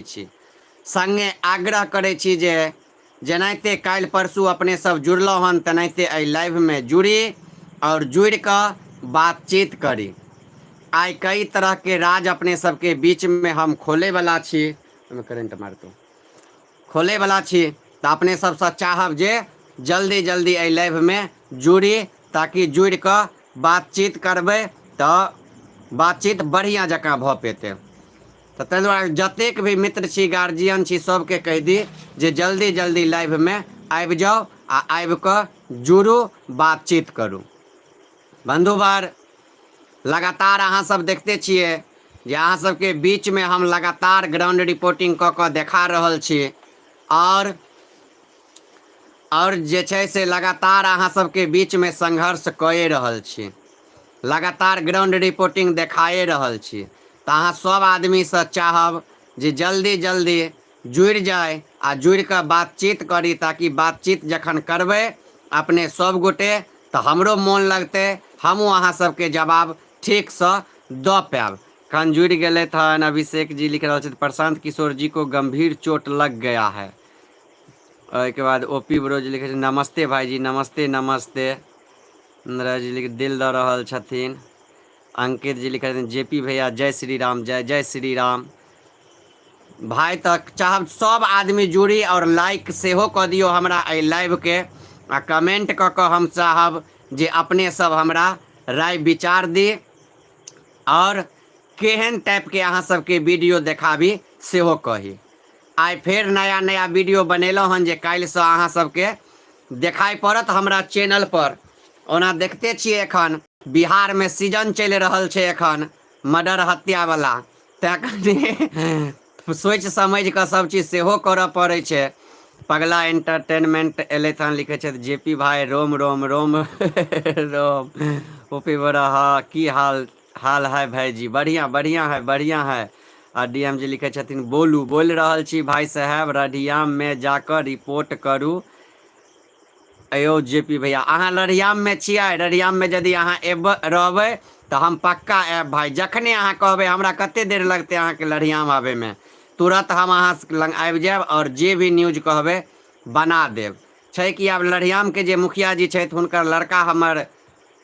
छी। सङ्गे आग्रह करै छी जे जेनाहिते काल्हि परसू अपने सब जुड़लहुँ हन तेनाहिते एहि लाइवमे जुड़ी आओर जुड़ि कऽ बातचीत करी। आइ कई तरहके राज अपने सबके बीचमे हम खोलैवला छी। ओहिमे करेंट मारतौ। खोलैवला छी तऽ अपने सबसँ चाहब जे जल्दी जल्दी एहि लाइवमे जुड़ी ताकि जुड़ि कऽ बातचीत करबै तऽ बातचीत बढ़िआँ जकाँ भऽ पेतै। तऽ ताहि दुआरे जतेक भी मित्र छी गार्जियन छी सबके कहि दी जे जल्दी जल्दी लाइवमे आबि जाउ आ आबि कऽ जुड़ू बातचीत करू बन्धुवर लगातार अहाँ सब देखते छियै जे अहाँ सबके बीचमे हम लगातार ग्राउंड रिपोर्टिंग कऽ कऽ देखा रहल छी आओर आओर जे छै से लगातार अहाँ सबके बीचमे संघर्ष कए रहल छी लगातार ग्राउंड रिपोर्टिंग देखाए रहल छी तऽ अहाँ सब आदमीसँ चाहब जे जल्दी जल्दी जुड़ि जाइ आ जुड़ि कऽ बातचीत करी ताकि बातचीत जखन करबै अपने सब गोटे तऽ हमरो मोन लगतै हमहूँ अहाँ सबके जवाब ठीकसँ दऽ पायब। खन जुड़ि गेलथि हन अभिषेक जी लिख रहल छथि प्रशांत किशोर जी को गंभीर चोट लग गया है। ओहिके बाद ओ पी ब्रो जी लिखै छथिन नमस्ते भाईजी नमस्ते नमस्ते। इंदिरा जी लिख दिल दऽ रहल छथिन। अंकित जी लिखै छथिन जे पी भैया जय श्री राम जय जय श्री राम। भाय तऽ चाहब सब आदमी जुड़ी आओर लाइक सेहो कऽ दियौ हमरा एहि लाइवके आ कमेंट कऽ कऽ हम चाहब जे अपने सब हमरा राय विचार दी आओर केहन टाइपके अहाँ सबके वीडियो देखाबी सेहो कही। आइ फेर नया नया वीडियो बनेलहुँ हन जे काल्हिसँ अहाँ सबके देखाइ पड़त हमरा चैनल पर। ओना देखते छियै एखन बिहारमे सीजन चलि रहल छै एखन मर्डर हत्यावला तैँ कनि सोचि समझि कऽ सब चीज सेहो करऽ पड़ै छै। पगला एंटरटेनमेंट एलथि हन लिखै छथि जे पी भाई रोम रोम रोम रोम ओ पी बड़ा हँ की हाल हाल है भाईजी बढ़िआँ बढ़िआँ है बढ़िआँ है आ डी एम जी लिखै छथिन बोलू बोलि रहल छी भाई साहेब रढ़ियाममे जाकऽ रिपोर्ट करू यौ जे पी भैया अहाँ रढ़ियाममे छियै रढ़ियाममे यदि अहाँ एबै रहबै तऽ हम पक्का आयब भाय जखने अहाँ कहबै हमरा कते देर लगतै अहाँके लढ़ियाम आबैमे तुरत हम अहाँ लग आबि जायब आओर जे भी न्यूज कहबै बना देब छै कि आब लढ़ियामके जे मुखिया जी छथि हुनकर लड़का हमर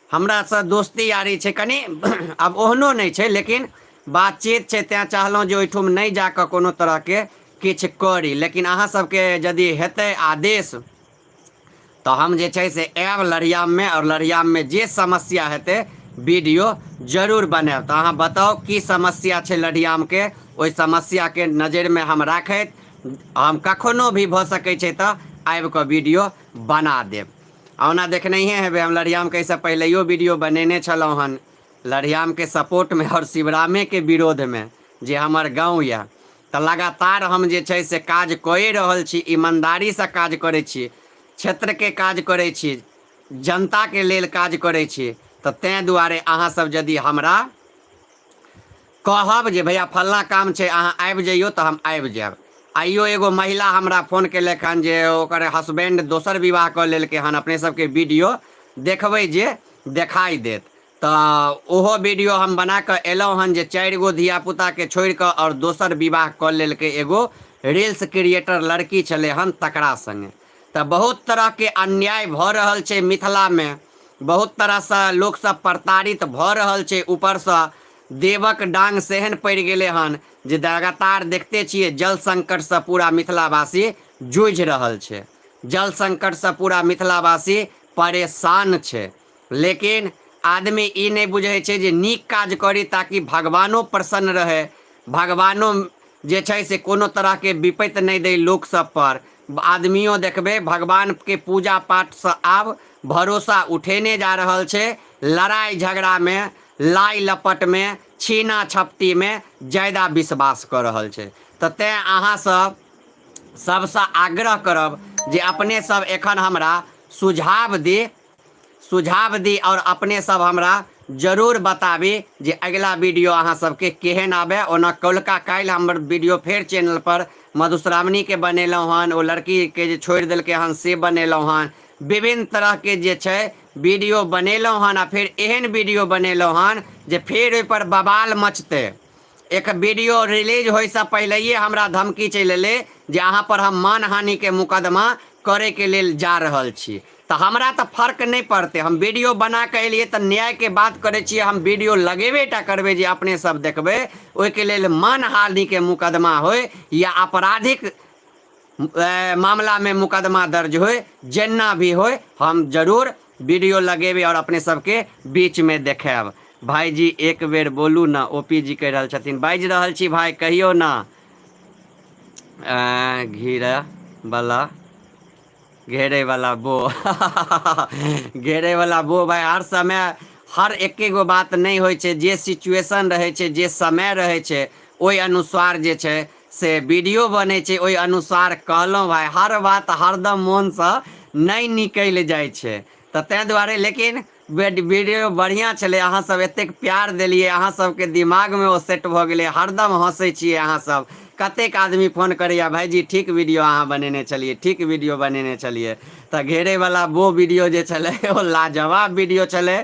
हमरासँ दोस्ती यारी छै कनि आब ओहनो नहि छै लेकिन बातचीत छै तैँ चाहलहुँ जे ओहिठाम नहि जा कऽ कोनो तरहके किछु करी लेकिन अहाँ सबके यदि हेतै आदेश तऽ हम जे छै से आयब लढ़ियाममे आओर लढ़ियाममे जे समस्या हेतै वीडियो जरूर बनायब तऽ अहाँ बताउ की समस्या छै लढ़ियामके ओहि समस्याके नजरिमे हम राखैत हम कखनो भी भऽ सकै छै तऽ आबि कऽ वीडियो बना देब आ ओना देखनहिए हेबै हम लढ़ियामके एहिसँ पहिलैयो वीडियो बनेने छलहुँ हन लढ़ियामके सपोर्टमे आओर शिवरामेके विरोधमे जे हमर गाँव यऽ तऽ लगातार हम जे छै से काज कए रहल छी ईमानदारीसँ काज करै छी क्षेत्रके काज करै छी जनताके लेल काज करै छी तऽ ताहि दुआरे अहाँसभ यदि हमरा कहब जे भैया फल्लाँ काम छै अहाँ आबि जइयौ तऽ हम आबि जायब आइयो एगो महिला हमरा फोन केलक हन जे ओकर हसबैंड दोसर विवाह कऽ लेलकै हन अपने सबके वीडियो देखबै जे देखाइ देत तऽ ओहो वीडियो हम बना कऽ एलहुँ हन जे चारि गो धियापुताके छोड़ि कऽ आओर दोसर विवाह कऽ लेलकै एगो रील्स क्रिएटर लड़की छलै हन तकरा सङ्गे तऽ बहुत तरहके अन्याय भऽ रहल छै मिथिलामे बहुत तरहसँ लोकसभ प्रताड़ित भऽ रहल छै ऊपरसँ देवक डाँग सेहन पड़ि गेलै हन जे लगातार देखते छियै जल संकटसँ पूरा मिथिलावासी जूझि रहल छै जल संकटसँ पूरा मिथिलावासी परेशान छै लेकिन आदमी ई नहि बुझै छै जे नीक काज करी ताकि भगवानो प्रसन्न रहै भगवानो जे छै से कोनो तरहके विपत्ति नहि दै लोक सबपर आदमियो देखबै भगवानके पूजा पाठसँ आब भरोसा उठेने जा रहल छै लड़ाइ झगड़ामे लाइ लपटमे छीना छपटीमे ज्यादा विश्वास कऽ रहल छै तऽ तैँ अहाँसभ सबसँ आग्रह करब जे अपने सब एखन हमरा सुझाव दी सुझाव दी आओर अपने सब हमरा जरूर बताबी जे अगिला वीडियो अहाँ सबके केहन आबे ओना कौलका काल्हि हमर वीडियो फेर चैनल पर मधुश्रावणी के बनेलहुँ हन ओ लड़की के जे छोड़ि देलकै हन से बनेलहुँ हन विभिन्न तरहके जे छै वीडियो बनेलहुँ हन आ फेर एहन वीडियो बनेलहुँ हन जे फेर ओहिपर बवाल मचतै। एक वीडियो रिलीज होइसँ पहिलैए हमरा धमकी चलि एलै जे अहाँ पर हम मानहानिके मुकदमा करैके लेल जा रहल छी। तऽ हमरा तऽ फर्क नहि पड़तै। हम वीडियो बना कऽ एलियै तऽ न्यायके बात करै छियै, हम वीडियो लगेबे टा करबै जे अपने सब देखबै। ओहिके लेल मानहानिके मुकदमा होइ या आपराधिक मामलामे मुकदमा दर्ज होइ, जेना भी होइ, हम जरूर वीडियो लगेबै आओर अपने सबके बीचमे देखायब। भाइजी एक बेर बोलू ने, ओ पी जी कहि रहल छथिन। बाजि रहल छी भाइ, कहियौ ने। घिरऽ बला घेरे वाला बो, घेरे वाला बो। भाई, हर समय हर एके गो बात नहि होइ छै। जे सिचुएशन रहै छै, जे समय रहै छै, ओहि अनुसार जे छै से वीडियो बनै छै। ओहि अनुसार कहलहुँ भाइ, हर बात हरदम मोनसँ नहि निकलि जाइ छै, तऽ ताहि दुआरे। लेकिन वीडियो बढ़िआँ छलै। अहाँसभ एतेक प्यार देलियै, अहाँ सबके दिमागमे ओ सेट भऽ गेलै, हरदम हँसै छियै अहाँसभ। कतेक आदमी फोन करैए, भाइजी ठीक वीडियो अहाँ बनेने छलियै, ठीक वीडियो बनेने छलियै। तऽ घेरैवला वो वीडियो जे छलै, ओ लाजवाब वीडियो छलै,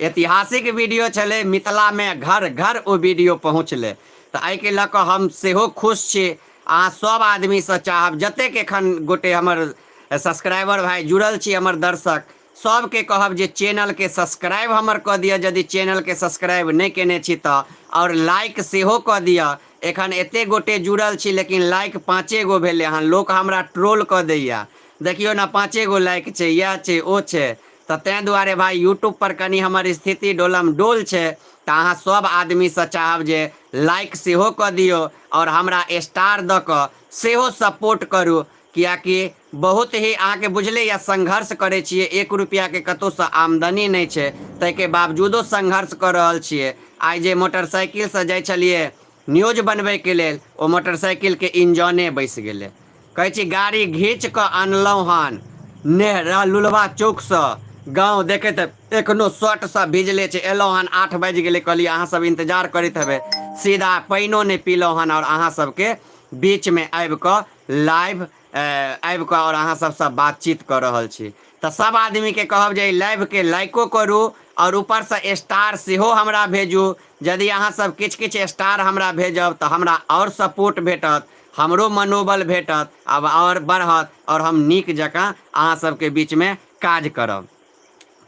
ऐतिहासिक वीडियो छलै। मिथिलामे घर घर ओ वीडियो पहुँचलै, तऽ एहिके लऽ कऽ हम सेहो खुश छी। अहाँ सब आदमीसँ चाहब, जतेक एखन गोटे हमर सब्सक्राइबर भाइ जुड़ल छी, हमर दर्शक सबके कहब जे चैनलके सब्सक्राइब हमर कऽ दिअ यदि चैनलके सब्सक्राइब नहि केने छी तऽ, आओर लाइक सेहो कऽ दिअ। एखन एते गोटे जुड़ल छी, लेकिन लाइक पाँचे गो भेलै हन। लोक हमरा ट्रोल कऽ दैया, देखियौ ने, पाँचे गो लाइक छै, इएह छै, ओ छै। तऽ ताहि दुआरे भाइ, यूट्यूबपर कनि हमर स्थिति डोलम डोल छै, तऽ अहाँ सब आदमीसँ चाहब जे लाइक सेहो कऽ दियौ आओर हमरा स्टार दऽ कऽ सेहो सपोर्ट करू, किएकि बहुत ही अहाँके बुझले यऽ, संघर्ष करै छियै, एक रुपैआके कतहुसँ आमदनी नहि छै, ताहिके बावजूदो संघर्ष कऽ रहल छियै। आइ जे मोटरसाइकिलसँ जाइ छलियै न्यूज बनबैके लेल, ओ मोटरसाइकिलके इंजने बैसि गेलै। कहै छी, गाड़ी घीच कऽ अनलहुँ हन नेहरा लुलवा चौकसँ गाँव, देखैत एखनो शर्टसँ भिजले छै। एलहुँ हन, 8 बाजि गेलै। कहलियै अहाँ सब इन्तजार करैत हेबै, सीधा पानिओ नहि पीलहुँ हन आओर अहाँ सबके बीचमे आबि कऽ लाइव आबि कऽ आओर अहाँ सबसँ बातचीत कऽ रहल छी। तऽ सब आदमीके कहब जे एहि लाइवके लाइको करू आओर ऊपरसँ स्टार सेहो हमरा भेजू। यदि अहाँ सब किछु किछु स्टार हमरा भेजब तऽ हमरा आओर सपोर्ट भेटत, हमरो मनोबल भेटत, आब आओर बढ़त आओर हम नीक जकाँ अहाँ सबके बीचमे काज करब।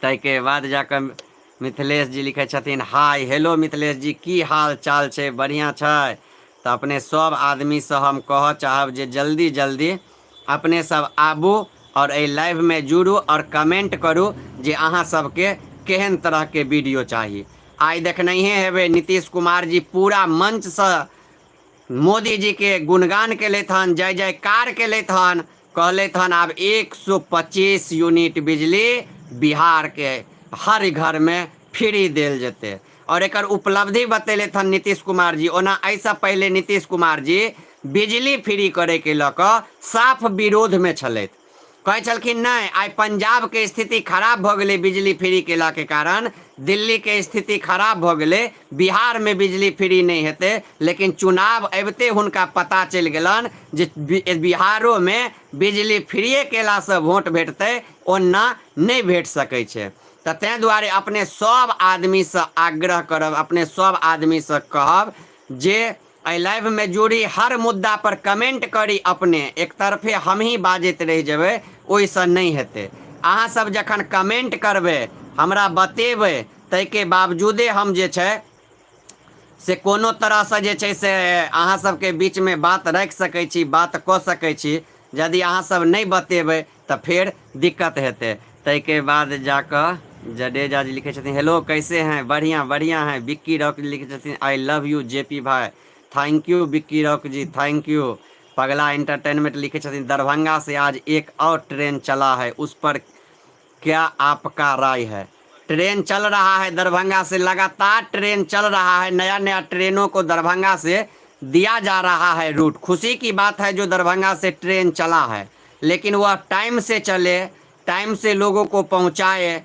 ताहिके बाद जाकऽ मिथिलेश जी लिखै छथिन हाय हेलो। मिथिलेश जी, की हाल चाल छै? बढ़िआँ छै? तऽ अपने सब आदमीसँ हम कहऽ चाहब जे जल्दी जल्दी अपने सब आबू आओर एहि लाइवमे जुड़ू आओर कमेंट करू जे अहाँ सबके केहन तरहके वीडियो चाही। आइ देखनहिए हेबै, नीतीश कुमार जी पूरा मंचसँ मोदी जीके गुणगान केलथि हन, जय जयकार केलथि हन। कहलथि हन आब 125 यूनिट बिजली बिहारके हर घरमे फ्री देल जेतै, आओर एकर उपलब्धि बतेलथि हन नीतीश कुमार जी। ओना एहिसँ पहिले नीतीश कुमार जी बिजली फ्री करैके लऽ कऽ साफ विरोधमे छलथि। कहै छलखिन नहि, आइ पंजाबके स्थिति खराब भऽ गेलै बिजली फ्री केलाके कारण, दिल्लीके स्थिति खराब भऽ गेलै, बिहारमे बिजली फ्री नहि हेतै। लेकिन चुनाव अबिते हुनका पता चलि गेलनि जे बिहारोमे बिजली फ्रीए केलासँ वोट भेटतै, ओना नहि भेट सकै छै। तऽ ताहि दुआरे अपने सब आदमीसँ आग्रह करब, अपने सब आदमीसँ कहब जे एहि लाइवमे जुड़ी, हर मुद्दा पर कमेंट करी अपने। एक तरफे हमही बाजैत रहि जेबै, ओहिसँ नहि हेतै। अहाँ सब जखन कमेंट करबै, हमरा बतेबै, ताहिके बावजूदे हम जे छै से कोनो तरहसँ जे छै से अहाँ सबके बीचमे बात राखि सकै छी, बात कऽ सकै छी। यदि अहाँ सब नहि बतेबै तऽ फेर दिक्कत हेतै। ताहिके बाद जाकऽ जडेजा जी लिखै छथिन हेलो, कैसे हैं? बढ़िआँ बढ़िआँ है। विक्की रॉक लिखै छथिन I love U J P भाई। Thank you Vicky rock ji, thank you. पगला एंटरटेनमेंट लिखे छथिन दरभंगा से आज एक और ट्रेन चला है, उस पर क्या आपका राय है? ट्रेन चल रहा है दरभंगा से, लगातार ट्रेन चल रहा है। नया नया ट्रेनों को दरभंगा से दिया जा रहा है रूट। खुशी की बात है जो दरभंगा से ट्रेन चला है, लेकिन वह टाइम से चले, टाइम से लोगों को पहुंचाए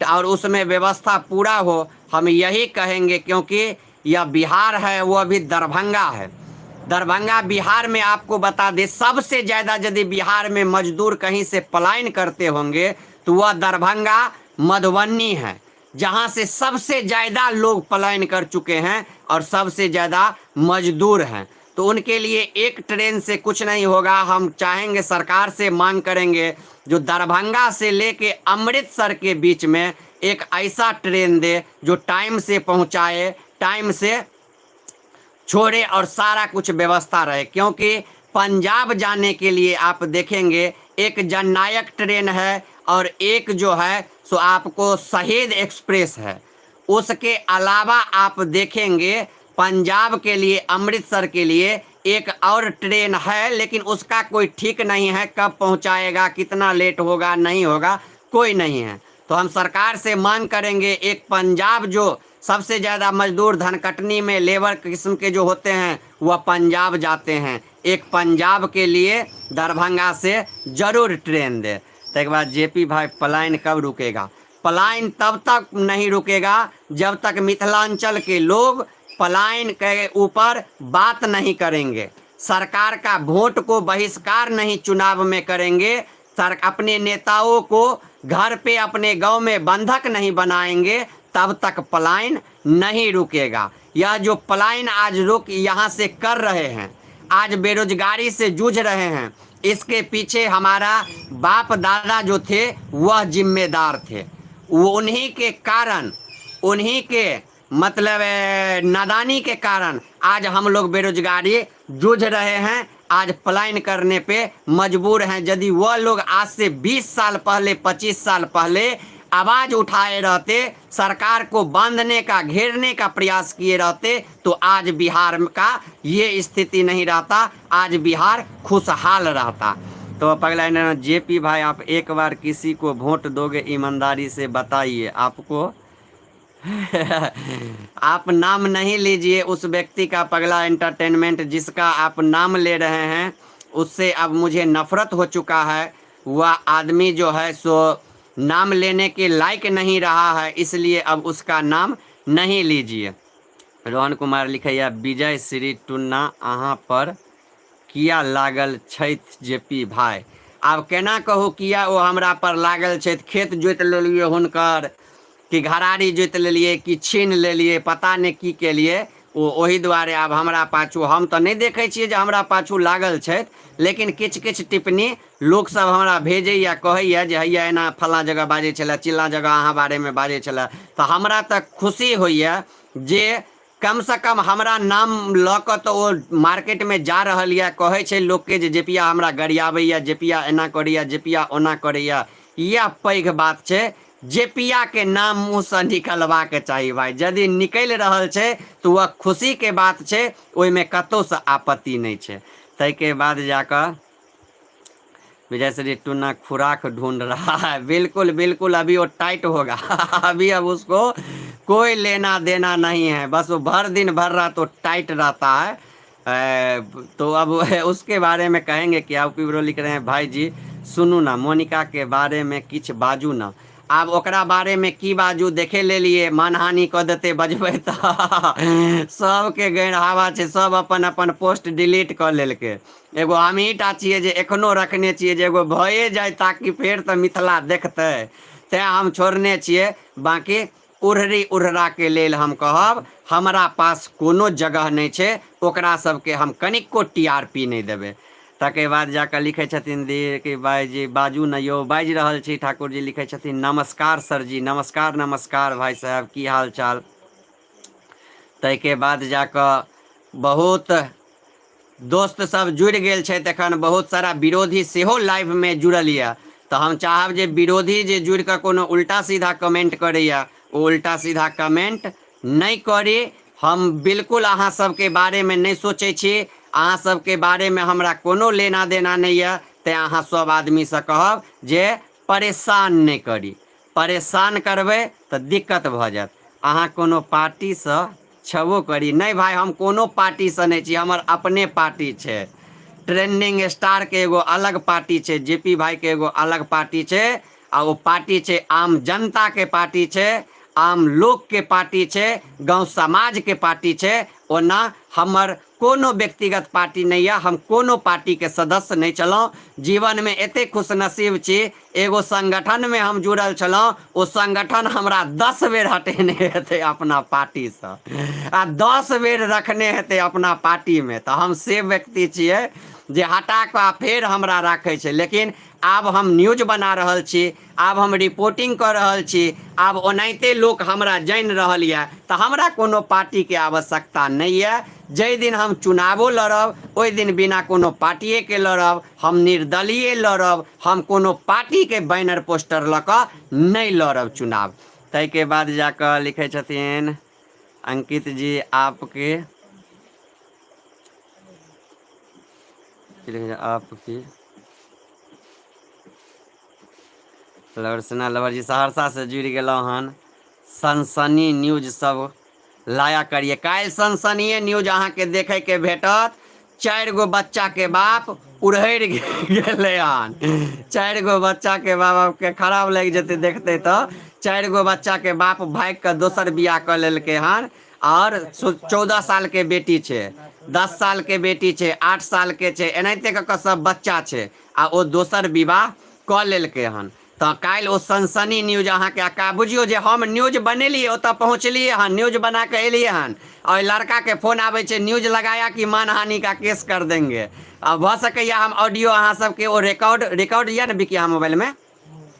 और उसमें व्यवस्था पूरा हो, हम यही कहेंगे, क्योंकि यह बिहार है, वो अभी दरभंगा है। दरभंगा बिहार में आपको बता दें, सबसे ज़्यादा यदि बिहार में मजदूर कहीं से पलायन करते होंगे तो वह दरभंगा मधुबनी है। जहां से सबसे ज़्यादा लोग पलायन कर चुके हैं और सबसे ज़्यादा मजदूर हैं। तो उनके लिए एक ट्रेन से कुछ नहीं होगा। हम चाहेंगे, सरकार से मांग करेंगे, जो दरभंगा से लेके अमृतसर के बीच में एक ऐसा ट्रेन दे जो टाइम से पहुंचाए, टाइम से छोड़े और सारा कुछ व्यवस्था रहे। क्योंकि पंजाब जाने के लिए आप देखेंगे एक जननायक ट्रेन है और एक जो है सो आपको शहीद एक्सप्रेस है। उसके अलावा आप देखेंगे पंजाब के लिए, अमृतसर के लिए एक और ट्रेन है, लेकिन उसका कोई ठीक नहीं है, कब पहुंचाएगा, कितना लेट होगा, नहीं होगा, कोई नहीं है। तो हम सरकार से मांग करेंगे, एक पंजाब जो सबसे ज़्यादा मजदूर धनकटनी में लेबर किस्म के जो होते हैं वह पंजाब जाते हैं, एक पंजाब के लिए दरभंगा से जरूर ट्रेन दे। तकर बाद जेपी भाई, पलायन कब रुकेगा? पलायन तब तक नहीं रुकेगा जब तक मिथिलांचल के लोग पलायन के ऊपर बात नहीं करेंगे, सरकार का वोट को बहिष्कार नहीं चुनाव में करेंगे, सर अपने नेताओं को घर पे अपने गांव में बंधक नहीं बनाएंगे, तब तक पलायन नहीं रुकेगा। यह जो पलायन आज लोग यहाँ से कर रहे हैं, आज बेरोजगारी से जूझ रहे हैं, इसके पीछे हमारा बाप दादा जो थे वह जिम्मेदार थे। वो उन्हीं के कारण, उन्हीं के मतलब नादानी के कारण आज हम लोग बेरोजगारी जूझ रहे हैं, आज पलायन करने पे मजबूर हैं। यदि वह लोग आज से 20 साल पहले, 25 साल पहले आवाज़ उठाए रहते, सरकार को बांधने का, घेरने का प्रयास किए रहते, तो आज बिहार का ये स्थिति नहीं रहता, आज बिहार खुशहाल रहता। तो पगला जेपी भाई, आप एक बार किसी को वोट दोगे? ईमानदारी से बताइए। आपको आप नाम नहीं लीजिए उस व्यक्ति का, पगला एंटरटेनमेंट, जिसका आप नाम ले रहे हैं, उससे अब मुझे नफरत हो चुका है। वह आदमी जो है सो नाम लेने के लायक नहीं रहा है, इसलिए अब उसका नाम नहीं लीजिए। रोहन कुमार लिखैया, विजय श्री टुन्ना अहाँ पर किया लागल छथि जेपी भाई? आब केना कहू किया ओ हमरा पर लागल छथि। खेत जोति लेलियै हुनकर, कि घरारी जोति लेलियै, कि छीन लेलियै, पता नहि की केलियै ओ। ओहि दुआरे आब हमरा पाछू, हम तऽ नहि देखै छियै जे हमरा पाछू लागल छथि, लेकिन किछु किछु टिप्पणी लोकसभ हमरा भेजैए, कहैए जे हैया एना फल्लाँ जगह बाजै छलए, चिल्लाँ जगह अहाँ बारेमे बाजै छलए। तऽ हमरा तऽ खुशी होइए जे कमसँ कम हमरा नाम लऽ कऽ तऽ ओ मार्केटमे जा रहल यए, कहै छै लोकके जे जेपिया हमरा गरियाबैए, जेपिया एना करैए, जेपिया ओना करैए। इएह पैघ बात छै। जेपियाके नाम मुँहसँ निकलबाक चाही भाइ। यदि निकलि रहल छै तऽ वह खुशीके बात छै, ओहिमे कतहुसँ आपत्ति नहि छै। ताहिके बाद जाकऽ विजय श्री टूना खुराक ढूंढ रहा है। बिल्कुल बिल्कुल, अभी वो टाइट होगा। अभी अब उसको कोई लेना देना नहीं है, बस वो भर दिन भर रात वो टाइट रहता है। तो अब उसके बारे में कहेंगे कि आप ब्रो लिख रहे हैं, भाई जी सुनू ना, मोनिका के बारे में किछु बाजू ना। आब ओकरा बारेमे की बाजू? देखे लेलियै, मानहानि कऽ देतै बजबै तऽ। सबके गैर हवा छै, सब अपन अपन पोस्ट डिलीट कऽ लेलकै। एगो हमही टा छियै जे एखनो रखने छियै, जे एगो भए जाय ताकि फेर तऽ मिथिला देखतै, तेँ हम छोड़ने छियै। बाँकी उड़री उड़राके लेल हम कहब, हमरा पास कोनो जगह नहि छै, ओकरा सबके हम कनिको टी आर पी नहि देबै। तकर बाद जाकऽ लिखै छथिन कि भाइजी बाजू ने यौ। बाजि रहल छी। ठाकुर जी लिखै छथिन, नमस्कार सर जी। नमस्कार नमस्कार भाइ साहेब, की हाल चाल? ताहिके बाद जाकऽ बहुत दोस्त सब जुड़ि गेल छथि। एखन बहुत सारा विरोधी सेहो लाइवमे जुड़ल यए, तऽ हम चाहब जे विरोधी जे जुड़ि कऽ कोनो उल्टा सीधा कमेंट करैए, ओ उल्टा सीधा कमेंट नहि करी। हम बिल्कुल अहाँ सबके बारेमे नहि सोचै छी, अहाँ सबके बारेमे हमरा कोनो लेना देना नहि यए। तेँ अहाँ सब आदमीसँ कहब जे परेशान नहि करी। परेशान करबै तऽ दिक्कत भऽ जायत। अहाँ कोनो पार्टीसँ छेबो करी? नहि भाय, हम कोनो पार्टीसँ नहि छी। हमर अपने पार्टी छै। ट्रेंडिंग स्टारके एगो अलग पार्टी छै, जे पी भाइके एगो अलग पार्टी छै, आ ओ पार्टी छै आम जनताके पार्टी छै, आम लोकके पार्टी छै, गाँव समाजके पार्टी छै। ओना हमर कोनो व्यक्तिगत पार्टी नहि यऽ, हम कोनो पार्टीके सदस्य नहि छलहुँ। जीवनमे एतेक खुशनसीब छी, एगो संगठनमे हम जुड़ल छलहुँ, ओ संगठन हमरा 10 बेर हटेने हेतै अपना पार्टीसँ आ 10 बेर रखने हेतै अपना पार्टीमे। तऽ हम से व्यक्ति छियै जे हटा कऽ आ फेर हमरा राखै छै। लेकिन आब हम न्यूज बना रहल छी, आब हम रिपोर्टिंग कऽ रहल छी, आब ओनाहिते लोक हमरा जानि रहल यऽ, तऽ हमरा कोनो पार्टीके आवश्यकता नहि यऽ। जाहि दिन हम चुनावो लड़ब, ओहि दिन बिना कोनो पार्टिएके लड़ब, हम निर्दलीय लड़ब, हम कोनो पार्टीके बैनर पोस्टर लऽ कऽ नहि लड़ब चुनाव। ताहिके बाद जा कऽ लिखै छथिन अंकित जी आपके आपकी लवर लवर जी सहरसासँ जुड़ि गेलहुँ हन। सनसनी न्यूज सब लाया करिए, काल्हि सनसनीय न्यूज अहाँके देखैके भेटत। 4 गो बच्चाके बाप उड़हरि गेलै हन। 4 गो बच्चाके बापके खराब लागि जेतै देखतै तऽ। 4 गो बच्चाके बाप भागि कऽ दोसर बियाह कऽ लेलकै हन, आओर 14 सालके बेटी छै, 10 सालके बेटी छै, 8 सालके छै, एनाहिते कऽ कऽ सब बच्चा छै, आ ओ दोसर विवाह कऽ लेलकै हन। तऽ काल्हि ओ सनसनी न्यूज अहाँके अक्का बुझियौ जे हम न्यूज बनेलियै, ओतऽ पहुँचलियै हन, न्यूज बना कऽ एलियै हन, आ ओहि लड़काके फोन आबै छै, न्यूज लगाया कि मानहानि का केस कर देंगे। आ भऽ सकैए हम ऑडियो अहाँ सबके ओ रिकॉर्ड रिकॉर्ड यऽ ने बिकी अहाँ मोबाइलमे?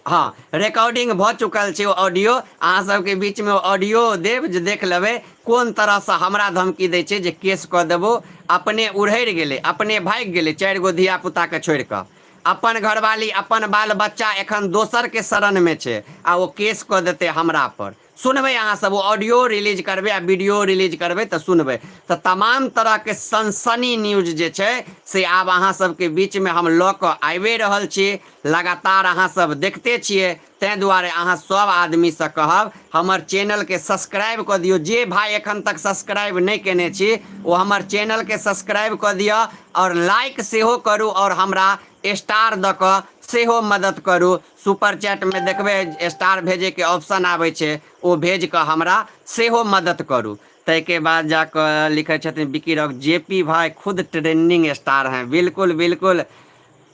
हँ, रिकॉर्डिंग भऽ चुकल छै ओ ऑडियो, अहाँ सबके बीचमे ओ ऑडियो देब जे देख लेबै कोन तरहसँ हमरा धमकी दै छै जे केस कऽ देबो। अपने उड़हरि गेलै, अपने भागि गेलै 4 गो धियापुताके छोड़ि कऽ। अपन घरवाली, अपन बाल बच्चा एखन दोसरके शरणमे छै, आ ओ केस कऽ देतै हमरा पर। सुनबै अहाँ सब, ओ ऑडियो रिलीज करबै आ वीडियो रिलीज करबै तऽ सुनबै। तऽ तमाम तरहके सनसनी न्यूज जे छै से आब अहाँ सबके बीचमे हम लऽ कऽ आबिए रहल छी, लगातार अहाँ सब देखते छियै। ताहि दुआरे अहाँ सब आदमीसँ कहब, हमर चैनलके सब्सक्राइब कऽ दियौ। जे भाय एखन तक सब्सक्राइब नहि केने छी, ओ हमर चैनलके सब्सक्राइब कऽ दिअ, आओर लाइक सेहो करू, आओर हमरा स्टार दऽ कऽ सेहो मदद करू। सुपर चैटमे देखबै स्टार भेजैके ऑप्शन आबै छै, ओ भेज कऽ हमरा सेहो मदद करू। ताहिके बाद जा कऽ लिखै छथिन बिक्की रॉक, जे पी भाई खुद ट्रेंडिंग स्टार हैं। बिल्कुल बिल्कुल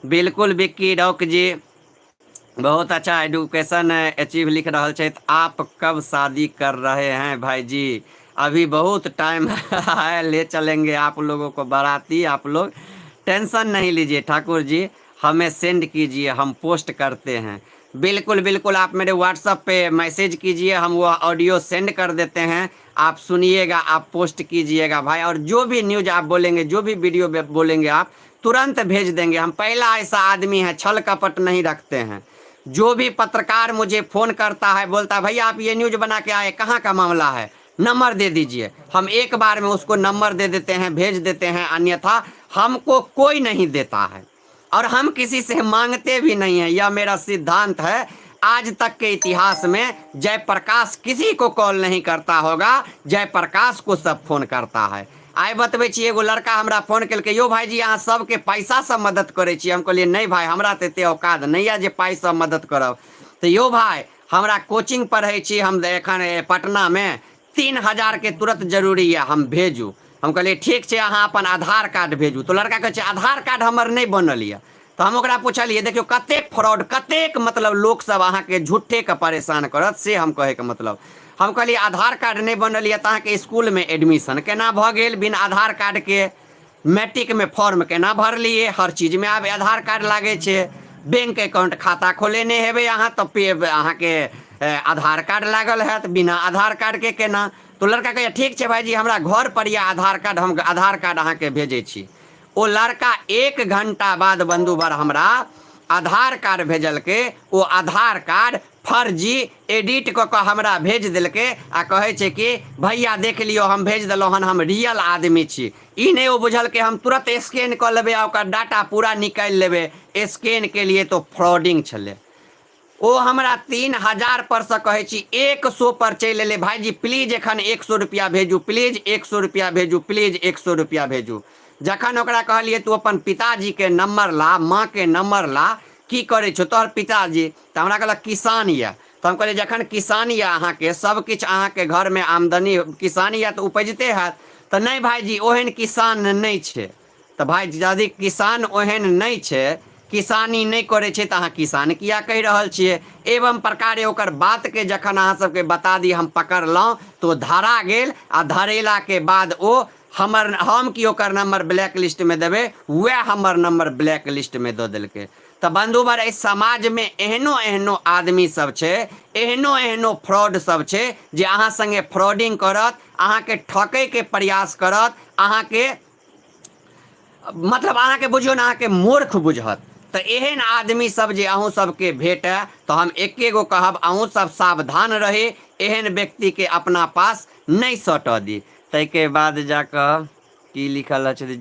बिल्कुल बिक्की रॉक जी, बहुत अच्छा एडुकेशन अचीव लिख रहल छथि। आप कब शादी कर रहे हैं भाई जी? अभी बहुत टाइम है, ले चलेंगे आप लोगों को बाराती, आप लोग टेंशन नहीं लीजिए। ठाकुर जी हमें सेंड कीजिए, हम पोस्ट करते हैं। बिल्कुल बिल्कुल, आप मेरे व्हाट्सएप पे मैसेज कीजिए, हम वो ऑडियो सेंड कर देते हैं, आप सुनिएगा, आप पोस्ट कीजिएगा भाई। और जो भी न्यूज आप बोलेंगे, जो भी वीडियो बोलेंगे, आप तुरंत भेज देंगे। हम पहला ऐसा आदमी है, छल कपट नहीं रखते हैं। जो भी पत्रकार मुझे फोन करता है, बोलता है भैया आप ये न्यूज बना के आए, कहाँ का मामला है, नंबर दे दीजिए, हम एक बार में उसको नंबर दे देते हैं, भेज देते हैं। अन्यथा हमको कोई नहीं देता है और हम किसी से मांगते भी नहीं हैं। यह मेरा सिद्धांत है। आज तक के इतिहास में जयप्रकाश किसी को कॉल नहीं करता होगा, जयप्रकाश को सब फोन करता है। आइ बतबै छी, एगो लड़का हमरा फोन केलकै, यौ भाईजी अहाँ सबके पैसासँ मदद करै छी। हम कहलियै नहि भाई, हमरा तऽ एते औकात नहि यऽ जे पाइसँ मदद करब। तऽ यौ भाई हमरा कोचिंग पढ़ै छी हम एखन पटनामे, 3000 के तुरंत जरूरी यऽ, हम भेजू। हम कहलियै ठीक छै, अहाँ अपन आधार कार्ड भेजू। तऽ लड़का कहै छै आधार कार्ड हमर नहि बनल यऽ। तऽ हम ओकरा पुछलियै, देखियौ कतेक फ्रॉड, कतेक मतलब लोकसभ अहाँके झूठेके परेशान करत, से हम कहैके मतलब। हम कहलियै आधार कार्ड नहि बनल यऽ तऽ अहाँके इसकुलमे एडमिशन केना भऽ गेल बिन आधार कार्डके? मैट्रिकमे फॉर्म केना भरलियै? हर चीजमे आब आधार कार्ड लागै छै। बैंक अकाउंट खाता खोलेने हेबै अहाँ तऽ पे अहाँके आधार कार्ड लागल हैत, बिना आधार कार्डके केना? तऽ लड़का कहैए ठीक छै भाइजी, हमरा घर पर यऽ आधार कार्ड, हम आधार कार्ड अहाँके भेजै छी। ओ लड़का 1 घंटा बाद बंधुवर हमरा आधार कार्ड भेजलकै। ओ आधार कार्ड फर्जी एडिट कऽ कऽ हमरा भेज देलकै आ कहै छै कि भैया देख लियौ, हम भेज देलहुँ हन, हम रियल आदमी छी। ई नहि ओ बुझलकै हम तुरत स्कैन कऽ लेबै आ ओकर डाटा पूरा निकालि लेबै। स्कैन केलियै तऽ ओ फ्रॉडिंग छलै। ओ हमरा 3000 परसँ कहै छी 100 पर चलि एलै, भाइजी प्लीज एखन 100 रुपैआ भेजू, प्लीज 100 रुपैआ भेजू, प्लीज 100 रुपैआ भेजू। जखन ओकरा कहलियै तू अपन पिताजीके नम्बर ला, माँके नम्बर ला, की करै छौ तोहर पिताजी? तऽ हमरा कहलक किसान यऽ। तऽ हम कहलियै जखन किसान यऽ, अहाँके सब किछु अहाँके घरमे आमदनी किसान यऽ तऽ उपजिते हैत। तऽ नहि भाइजी ओहन किसान नहि छै तऽ भाइ यदि किसान ओहन नहि छै किसानी नहि करै छै तऽ अहाँ किसान किया कहि रहल छियै एवं प्रकारे ओकर बातके जखन अहाँ सबके बता दी हम पकड़लहुँ तऽ ओ धरा गेल आ धरेलाके बाद ओ हमर हम की ओकर नंबर ब्लैक लिस्टमे देबै वएह हमर नंबर ब्लैक लिस्टमे दऽ देलकै तऽ बन्धुवर एहि समाजमे एहनो एहनो आदमी सब छै एहनो एहनो फ्रॉड सब छै जे अहाँ सङ्गे फ्रॉडिंग करत अहाँके ठकैके प्रयास करत अहाँके मतलब अहाँके बुझियौ ने अहाँके मूर्ख बुझत तऽ एहन आदमी सब जे अहूँ सबके भेटए तऽ हम एके गो कहब अहूँ सब सावधान रही एहन व्यक्तिके अपना पास नहि सटऽ दी ताहिके बाद जाकऽ की लिखल अछि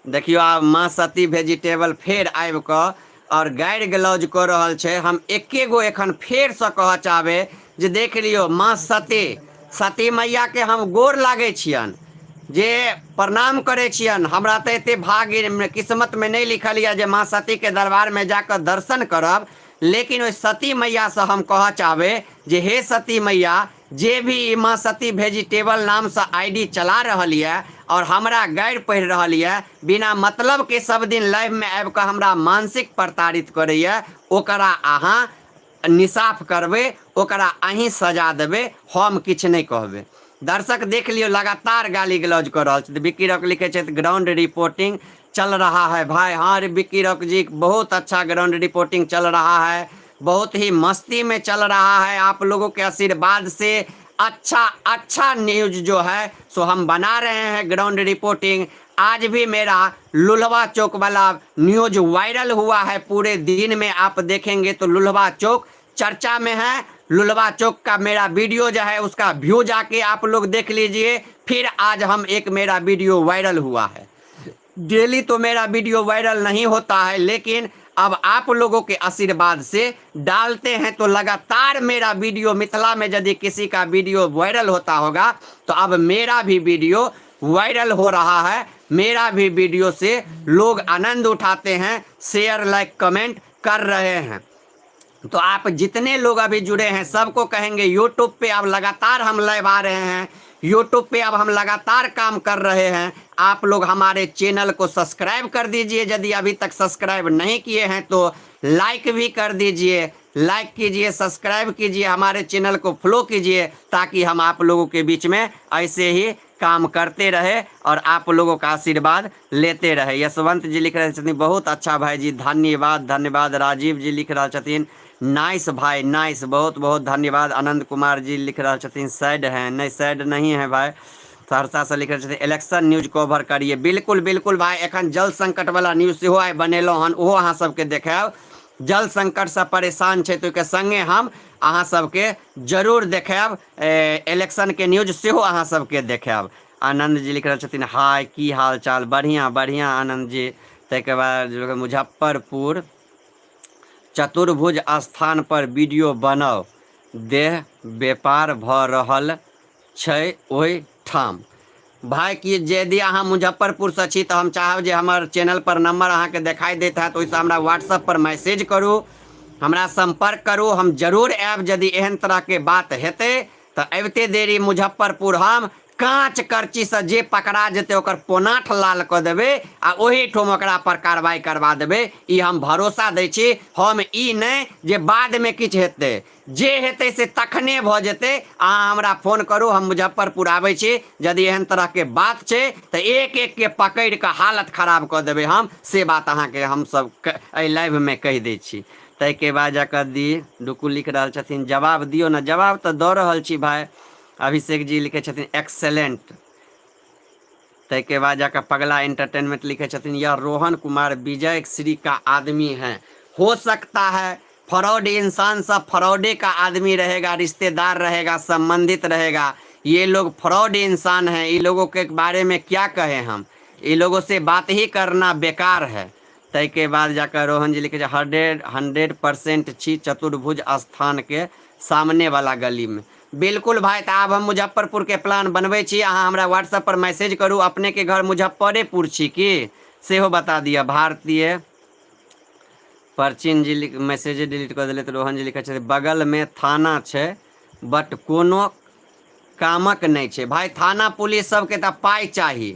देखियौ आब माँ सती भेजिटेबल फेर आबि कऽ आओर गारि गलौज कऽ रहल छै हम एके गो एखन फेरसँ कहऽ चाहबै जे देख लियौ माँ सती सती मैयाके हम गोर लागै छियनि जे प्रणाम करै छियनि हमरा तऽ एते भाग्य किस्मतमे नहि लिखल यऽ जे माँ सतीके दरबारमे जाकऽ दर्शन करब लेकिन ओहि सती मैयासँ हम कहऽ चाहबै जे हे सती मैया जे भी ई माँ सती भेजिटेबल नामसँ I D चला रहल यऽ आओर हमरा गारि पढ़ि रहल यऽ बिना मतलबके सब दिन लाइवमे आबि कऽ हमरा मानसिक प्रताड़ित करैए ओकरा अहाँ निसाफ करबै ओकरा अहीँ सजा देबै हम किछु नहि कहबै दर्शक देख लियौ लगातार गाली गलौज कऽ रहल छथि विक्की रॉक लिखै छथि ग्राउंड रिपोर्टिंग चल रहा है भाई हाँ रे विक्की रॉक जी बहुत अच्छा ग्राउंड रिपोर्टिंग चल रहा है बहुत ही मस्ती में चल रहा है आप लोगों के आशीर्वाद से अच्छा अच्छा न्यूज जो है सो हम बना रहे हैं ग्राउंड रिपोर्टिंग आज भी मेरा लुल्हवा चौक वाला न्यूज वायरल हुआ है पूरे दिन में आप देखेंगे तो लुल्हवा चौक चर्चा में है लुलवा चौक का मेरा वीडियो जो है उसका व्यू जाके आप लोग देख लीजिए फिर आज हम एक मेरा वीडियो वायरल हुआ है डेली तो मेरा वीडियो वायरल नहीं होता है लेकिन अब आप लोगों के आशीर्वाद से डालते हैं तो लगातार मेरा वीडियो मिथिला में यदि किसी का वीडियो वायरल होता होगा तो अब मेरा भी वीडियो वायरल हो रहा है मेरा भी वीडियो से लोग आनंद उठाते हैं शेयर लाइक कमेंट कर रहे हैं तो आप जितने लोग अभी जुड़े हैं सबको कहेंगे यूट्यूब पे अब लगातार हम लाइव आ रहे हैं यूट्यूब पे अब हम लगातार काम कर रहे हैं आप लोग हमारे चैनल को सब्सक्राइब कर दीजिए यदि अभी तक सब्सक्राइब नहीं किए हैं तो लाइक भी कर दीजिए लाइक कीजिए सब्सक्राइब कीजिए हमारे चैनल को फॉलो कीजिए ताकि हम आप लोगों के बीच में ऐसे ही काम करते रहे और आप लोगों का आशीर्वाद लेते रहे यशवंत जी लिख रहे छथिन बहुत अच्छा भाई जी धन्यवाद धन्यवाद राजीव जी लिख रहल छथिन नाइस भाई नाइस बहुत बहुत धन्यवाद आनंद कुमार जी लिख रहल छथिन सैड हैं नहीं सैड नहीं है भाई सहरसा से लिख रहल छथिन इलेक्शन न्यूज कवर करिए बिल्कुल बिल्कुल भाई एखन जल संकट वाला न्यूज सेहो आइ बनेलहुँ हन ओहो अहाँ सबके देखायब जल संकटसँ परेशान छै तऽ ओहिके सङ्गे हम अहाँ सबके जरूर देखायब इलेक्शनके न्यूज सेहो अहाँ सबके देखायब आनन्द जी लिख रहल छथिन हाय की हाल चाल बढ़िआँ बढ़िआँ आनन्द जी ताहिके बाद मुजफ्फरपुर चतुर्भुज स्थान पर वीडियो बनाउ देह व्यापार भऽ रहल छै ओहिठाम भाय की यदि अहाँ मुजफ्फरपुरसँ छी तऽ हम चाहब जे हमर चैनलपर नम्बर अहाँके देखाइ दैत हैत ओहिसँ हमरा व्हाट्सअपपर मैसेज करू हमरा सम्पर्क करू हम जरूर आयब यदि एहन तरहके बात हेतै तऽ अबिते देरी मुजफ्फरपुर हम काँच करचीसँ जे पकड़ा जेतै ओकर पोनाठ लाल कऽ देबै आ ओहीठाम ओकरा पर कार्रवाइ करबा देबै ई हम भरोसा दै छी हम ई नहि जे बादमे किछु हेतै जे हेतै से तखने भऽ जेतै अहाँ हमरा फोन करू हम मुजफ्फरपुर आबै छी यदि एहन तरहके बात छै तऽ एक एकके पकड़ि कऽ हालत खराब कऽ देबै हम से बात अहाँके हमसभ एहि लाइवमे कहि दै छी ताहिके बाद जाकऽ दी डुकू लिख रहल छथिन जवाब दियौ ने जवाब तऽ दऽ रहल छी भाय अभिषेक जी लिखै छथिन एक्सेलेंट ताहिके बाद जाकऽ पगला एंटरटेनमेंट लिखै छथिन यह रोहन कुमार विजय श्री का आदमी है हो सकता है फ्रॉड इंसान सब फ्रॉडे का आदमी रहेगा रिश्तेदार रहेगा संबंधित रहेगा ये लोग फ्रॉड इंसान हैं इन लोगों के बारे में क्या कहें हम इन लोगों से बात ही करना बेकार है ताहिके बाद जाकऽ रोहन जी लिखै छै हंड्रेड हंड्रेड परसेंट छी चतुर्भुज स्थानके सामने वाला गलीमे बिल्कुल भाई तऽ आब हम मुजफ्फरपुरके प्लान बनबै छी अहाँ हमरा व्हाट्सएप पर मैसेज करू अपनेके घर मुजफ्फरेपुर छी की सेहो बता दिअ भारतीय परचिन जी लिख मैसेजे डिलीट कऽ देलै तऽ रोहन जी लिखै छथि बगलमे थाना छै बट कोनो कामक नहि छै भाय। थाना पुलिस सबके तऽ पाइ चाही,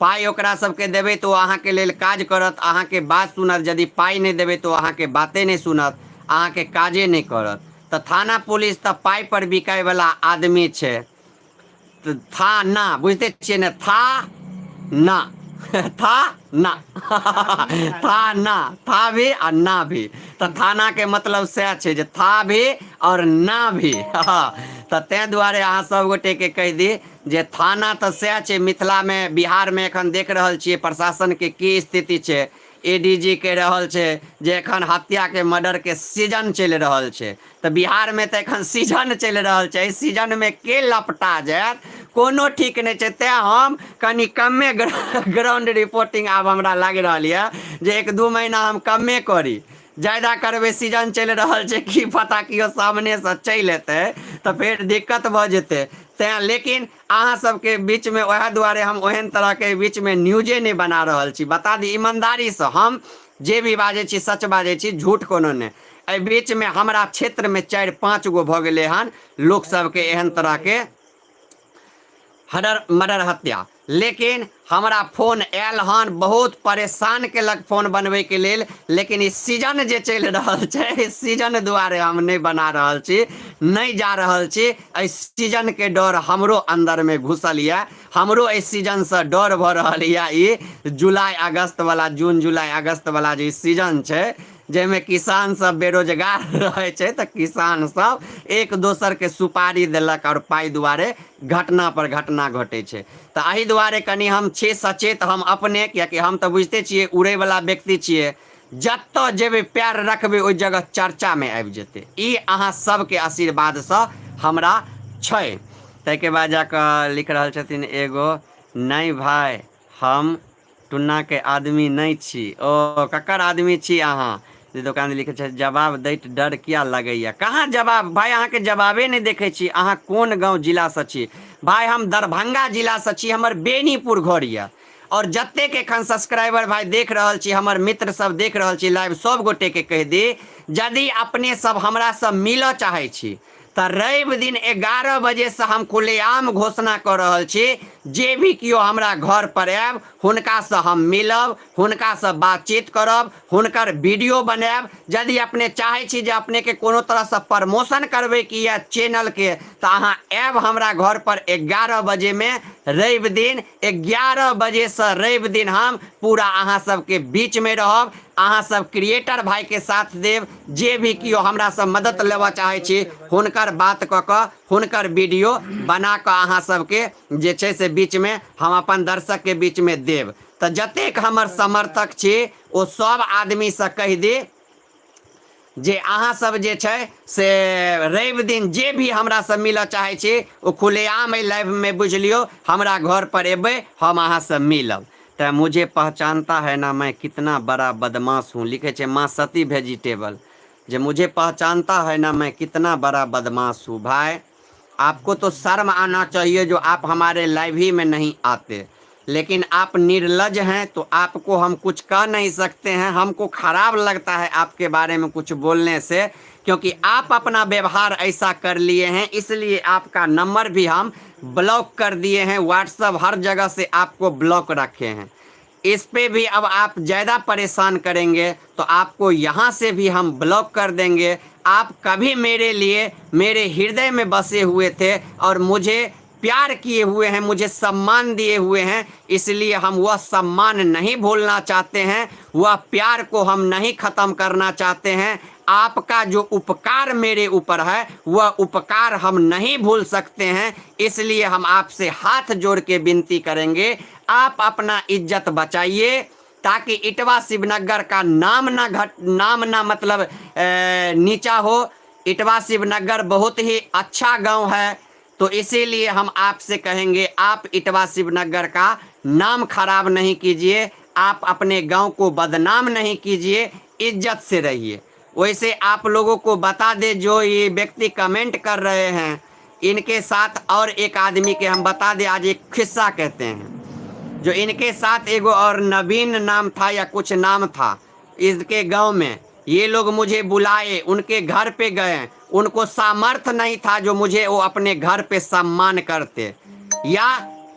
पाइ ओकरा सबके देबै तऽ ओ अहाँके लेल काज करत, अहाँके बात सुनत। यदि पाइ नहि देबै तऽ ओ अहाँके बाते नहि सुनत, अहाँके काजे नहि करत। तऽ थाना पुलिस तऽ पाइ पर बिकायवला आदमी छै। तऽ थाना बुझिते छियै ने, था ना था ना था ना, था भी आ ना भी। तऽ थानाके मतलब सएह छै जे था भी आओर ना भी। तऽ ताहि दुआरे अहाँ सब गोटेके कहि दी जे थाना तऽ सएह छै। मिथिलामे, बिहारमे एखन देख रहल छियै प्रशासनके की स्थिति छै। ए डी जी कहि रहल छै जे एखन हत्याके, मर्डरके सीजन चलि रहल छै। तऽ बिहारमे तऽ एखन सीजन चलि रहल छै, एहि सीजनमे के लपटा जायत कोनो ठीक नहि छै। तेँ हम कनि कमे ग्राउंड रिपोर्टिंग आब हमरा लागि रहल यऽ जे 1-2 महीना हम कमे करी, ज्यादा करबै सीजन चलि रहल छै, की पता केओ सामनेसँ चलि एतै तऽ फेर दिक्कत भऽ जेतै। तेँ लेकिन अहाँ सबके बीचमे वएह दुआरे हम ओहन तरहके बीचमे न्यूजे नहि बना रहल छी। बता दी ईमानदारीसँ, हम जे भी बाजै छी सच बाजै छी, झूठ कोनो नहि। एहि बीचमे हमरा क्षेत्रमे 4-5 गो भऽ गेलै हन लोक सबके एहन तरहके हडर मर्डर हत्या। लेकिन हमरा फोन आयल हन, बहुत परेशान केलक फोन बनबैके लेल, लेकिन ई सीजन जे चलि रहल छै, ई सीजन दुआरे हम नहि बना रहल छी, नहि जा रहल छी। एहि सीजनके डर हमरो अन्दरमे घुसल यऽ, हमरो एहि सीजनसँ डर भऽ रहल यऽ। ई जुलाई अगस्तवला, जून जुलाई अगस्तवला जे ई सीजन छै, जाहिमे किसान सब बेरोजगार रहै छै, तऽ किसान सब एक दोसरके सुपारी देलक आओर पाइ दुआरे घटना पर घटना घटै छै। तऽ एहि दुआरे कनि हम छी सचेत हम अपने, कियाकि हम तऽ बुझिते छियै उड़ैवला व्यक्ति छियै। जतऽ जेबै पैर रखबै ओहि जगह चर्चामे आबि जेतै, ई अहाँ सबके आशीर्वादसँ हमरा छै। ताहिके बाद जाकऽ लिख रहल छथिन एगो, नहि भाय हम टुन्नाके आदमी नहि छी। ओ ककर आदमी छी अहाँ? जे दोकान लिखै छै जवाब दैत डर किया लगैया? कहाँ जवाब भाय, अहाँके जवाबे नहि देखै छी। अहाँ कोन गाँव जिलासँ छी? भाय हम दरभंगा जिलासँ छी, हमर बेनीपुर घर यऽ। आओर जतेक एखन सब्सक्राइबर भाय देख रहल छी, हमर मित्र सब देख रहल छी लाइव, सब गोटेके कहि दी, यदि अपने सब हमरासँ मिलऽ चाहै छी तऽ रवि दिन 11 बजेसँ हम खुलेआम घोषणा कऽ रहल छी, जे भी केओ हमरा घर पर आयब हुनकासँ हम मिलब, हुनकासँ बातचीत करब, हुनकर वीडियो बनायब। यदि अपने चाहै छी जे अपनेके कोनो तरहसँ प्रमोशन करबैके यऽ चैनलके, तऽ अहाँ आयब हमरा घर पर 11 बजेमे रवि दिन 11 बजेसँ। रवि दिन हम पूरा अहाँ सबके बीचमे रहब। अहाँ सब क्रिएटर भाई के साथ देब। जे भी केओ हमरा से मदद लेबऽ चाहै छी, हुनकर बात कऽ कऽ हुनकर वीडियो बना कऽ अहाँ सबके जे छै से बीचमे हम अपन दर्शकके बीचमे देब। तऽ जतेक हमर समर्थक छी ओ सब आदमीसँ कहि दी जे अहाँ सब जे छै से रवि दिन जे भी हमरासँ मिलऽ चाहै छी ओ खुलेआम एहि लाइवमे बुझि लियौ, हमरा घर पर एबै, हम अहाँसँ मिलब। तऽ मुझे पहचानता है ना मैं कितना बड़ा बदमाश हूँ, लिखै छै माँ सती भेजिटेबल जे मुझे पहचानता है ना मैं कितना बड़ा बदमाश हूँ। भाई आपको तो शर्म आना चाहिए जो आप हमारे लाइव ही में नहीं आते, लेकिन आप निर्लज हैं तो आपको हम कुछ कह नहीं सकते हैं। हमको खराब लगता है आपके बारे में कुछ बोलने से, क्योंकि आप अपना व्यवहार ऐसा कर लिए हैं, इसलिए आपका नंबर भी हम ब्लॉक कर दिए हैं, व्हाट्सअप हर जगह से आपको ब्लॉक रखे हैं। इस पे भी अब आप ज़्यादा परेशान करेंगे तो आपको यहाँ से भी हम ब्लॉक कर देंगे। आप कभी मेरे लिए मेरे हृदय में बसे हुए थे और मुझे प्यार किए हुए हैं, मुझे सम्मान दिए हुए हैं, इसलिए हम वह सम्मान नहीं भूलना चाहते हैं, वह प्यार को हम नहीं ख़त्म करना चाहते हैं। आपका जो उपकार मेरे ऊपर है वह उपकार हम नहीं भूल सकते हैं, इसलिए हम आपसे हाथ जोड़ के विनती करेंगे, आप अपना इज्जत बचाइए ताकि इटवा शिवनगर का नाम ना घट, नाम ना मतलब नीचा हो। इटवा शिवनगर बहुत ही अच्छा गांव है, तो इसीलिए हम आपसे कहेंगे आप इटवा शिवनगर का नाम खराब नहीं कीजिए, आप अपने गांव को बदनाम नहीं कीजिए, इज्जत से रहिए। वैसे आप लोगों को बता दे जो ये व्यक्ति कमेंट कर रहे हैं, इनके साथ और एक आदमी के हम बता दे, आज एक किस्सा कहते हैं, जो इनके साथ एगो और नवीन नाम था या कुछ नाम था इसके गांव में, ये लोग मुझे बुलाए, उनके घर पे गए, उनको सामर्थ्य नहीं था जो मुझे वो अपने घर पे सम्मान करते या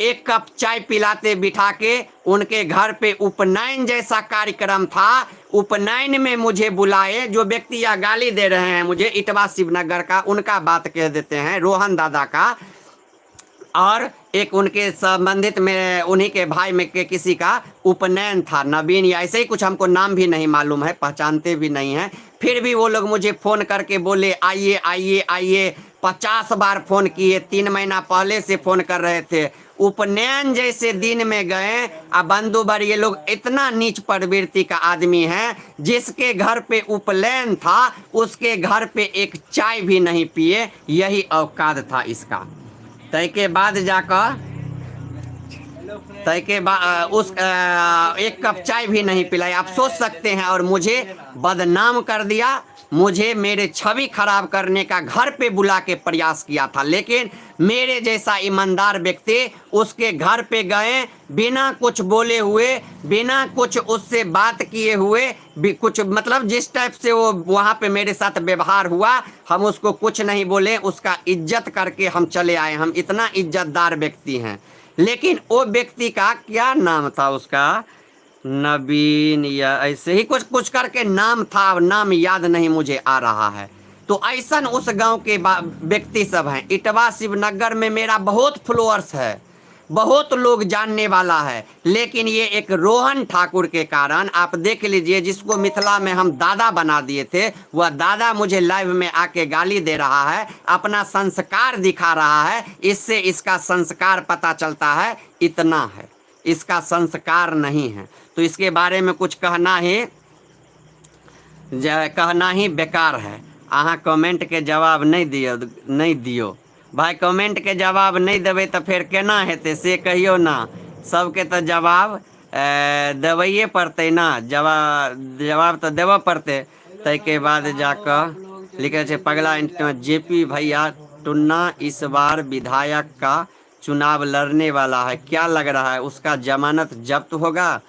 एक कप चाय पिलाते बिठा के। उनके घर पे उपनयन जैसा कार्यक्रम था, उपनयन में मुझे बुलाए। जो व्यक्ति यह गाली दे रहे हैं मुझे, इटवा शिवनगर का, उनका बात कह देते हैं, रोहन दादा का और एक उनके संबंधित में उन्हीं के भाई में के किसी का उपनयन था, नवीन या ऐसे ही कुछ, हमको नाम भी नहीं मालूम है, पहचानते भी नहीं हैं। फिर भी वो लोग मुझे फ़ोन करके बोले आइए आइए आइए। 50 बार फ़ोन किए, 3 महीना पहले से फ़ोन कर रहे थे। उपनयन जैसे दिन में गए आ बंधु भर ये लोग इतना नीच प्रवृत्ति का आदमी है, जिसके घर पे उपनयन था उसके घर पे एक चाय भी नहीं पिए। यही औकात था इसका। ताहिके बाद जाकर ताहिके बाद उस एक कप चाय भी नहीं पिलाई, आप सोच सकते हैं। और मुझे बदनाम कर दिया, मुझे मेरे छवि खराब करने का घर पे बुला के प्रयास किया था। लेकिन मेरे जैसा ईमानदार व्यक्ति उसके घर पे गए, बिना कुछ बोले हुए, बिना कुछ उससे बात किए हुए भी कुछ, मतलब जिस टाइप से वो वहाँ पे मेरे साथ व्यवहार हुआ, हम उसको कुछ नहीं बोले, उसका इज्जत करके हम चले आए। हम इतना इज्जतदार व्यक्ति हैं। लेकिन वो व्यक्ति का क्या नाम था उसका, नवीन या ऐसे ही कुछ कुछ करके नाम था, अब नाम याद नहीं मुझे आ रहा है। तो ऐसन उस गांव के व्यक्ति सब हैं। इटवा शिवनगर में मेरा बहुत फॉलोअर्स है, बहुत लोग जानने वाला है, लेकिन ये एक रोहन ठाकुर के कारण आप देख लीजिए, जिसको मिथिला में हम दादा बना दिए थे, वह दादा मुझे लाइव में आके गाली दे रहा है, अपना संस्कार दिखा रहा है। इससे इसका संस्कार पता चलता है, इतना है, इसका संस्कार नहीं है। तो इसके बारे में कुछ कहना ही बेकार है। अहाँ कमेंटके जवाब नहि दियौ, नहि दियौ भाइ। कमेंटके जवाब नहि देबै तऽ फेर केना हेतै से कहियौ ने। सबके तऽ जवाब देबैए पड़तै ने। जवाब जवाब तऽ देबऽ पड़तै। ताहिके बाद जाकऽ लिखै छै पगला जे पी भैया, टुन्ना इस बार विधायक का चुनाव लड़ने वाला है, क्या लग रहा है, उसका जमानत जब्त होगा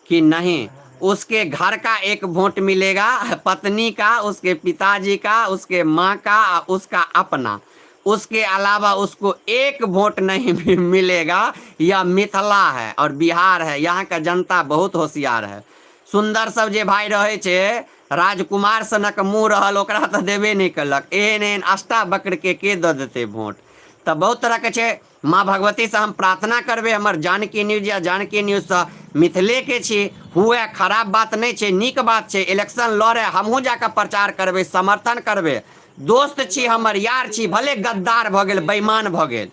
कि नहीं? उसके घर का एक वोट मिलेगा, पत्नी का, उसके पिताजी का, उसके माँ का, उसका अपना। उसके अलावा उसको एक वोट नहीं मिलेगा। यह मिथिला है और बिहार है, यहाँ का जनता बहुत होशियार है। सुन्दर सब जे भाई रहै छै, राजकुमार सनक मुँह रहल, ओकरा तऽ देबे नहि केलक। एहन एहन अष्टावक्र के दऽ देतै वोट? तऽ बहुत तरहके छै। माँ भगवतीसँ हम प्रार्थना करबै, हमर जानकी न्यूज या जानकी न्यूजसँ मिथिलेके छी हुए, खराब बात नहि छै, नीक बात छै। इलेक्शन लड़े, हमहूँ जाकऽ प्रचार करबै, समर्थन करबै। दोस्त छी हमर, यार छी, भले गद्दार भऽ गेल, बेईमान भऽ गेल,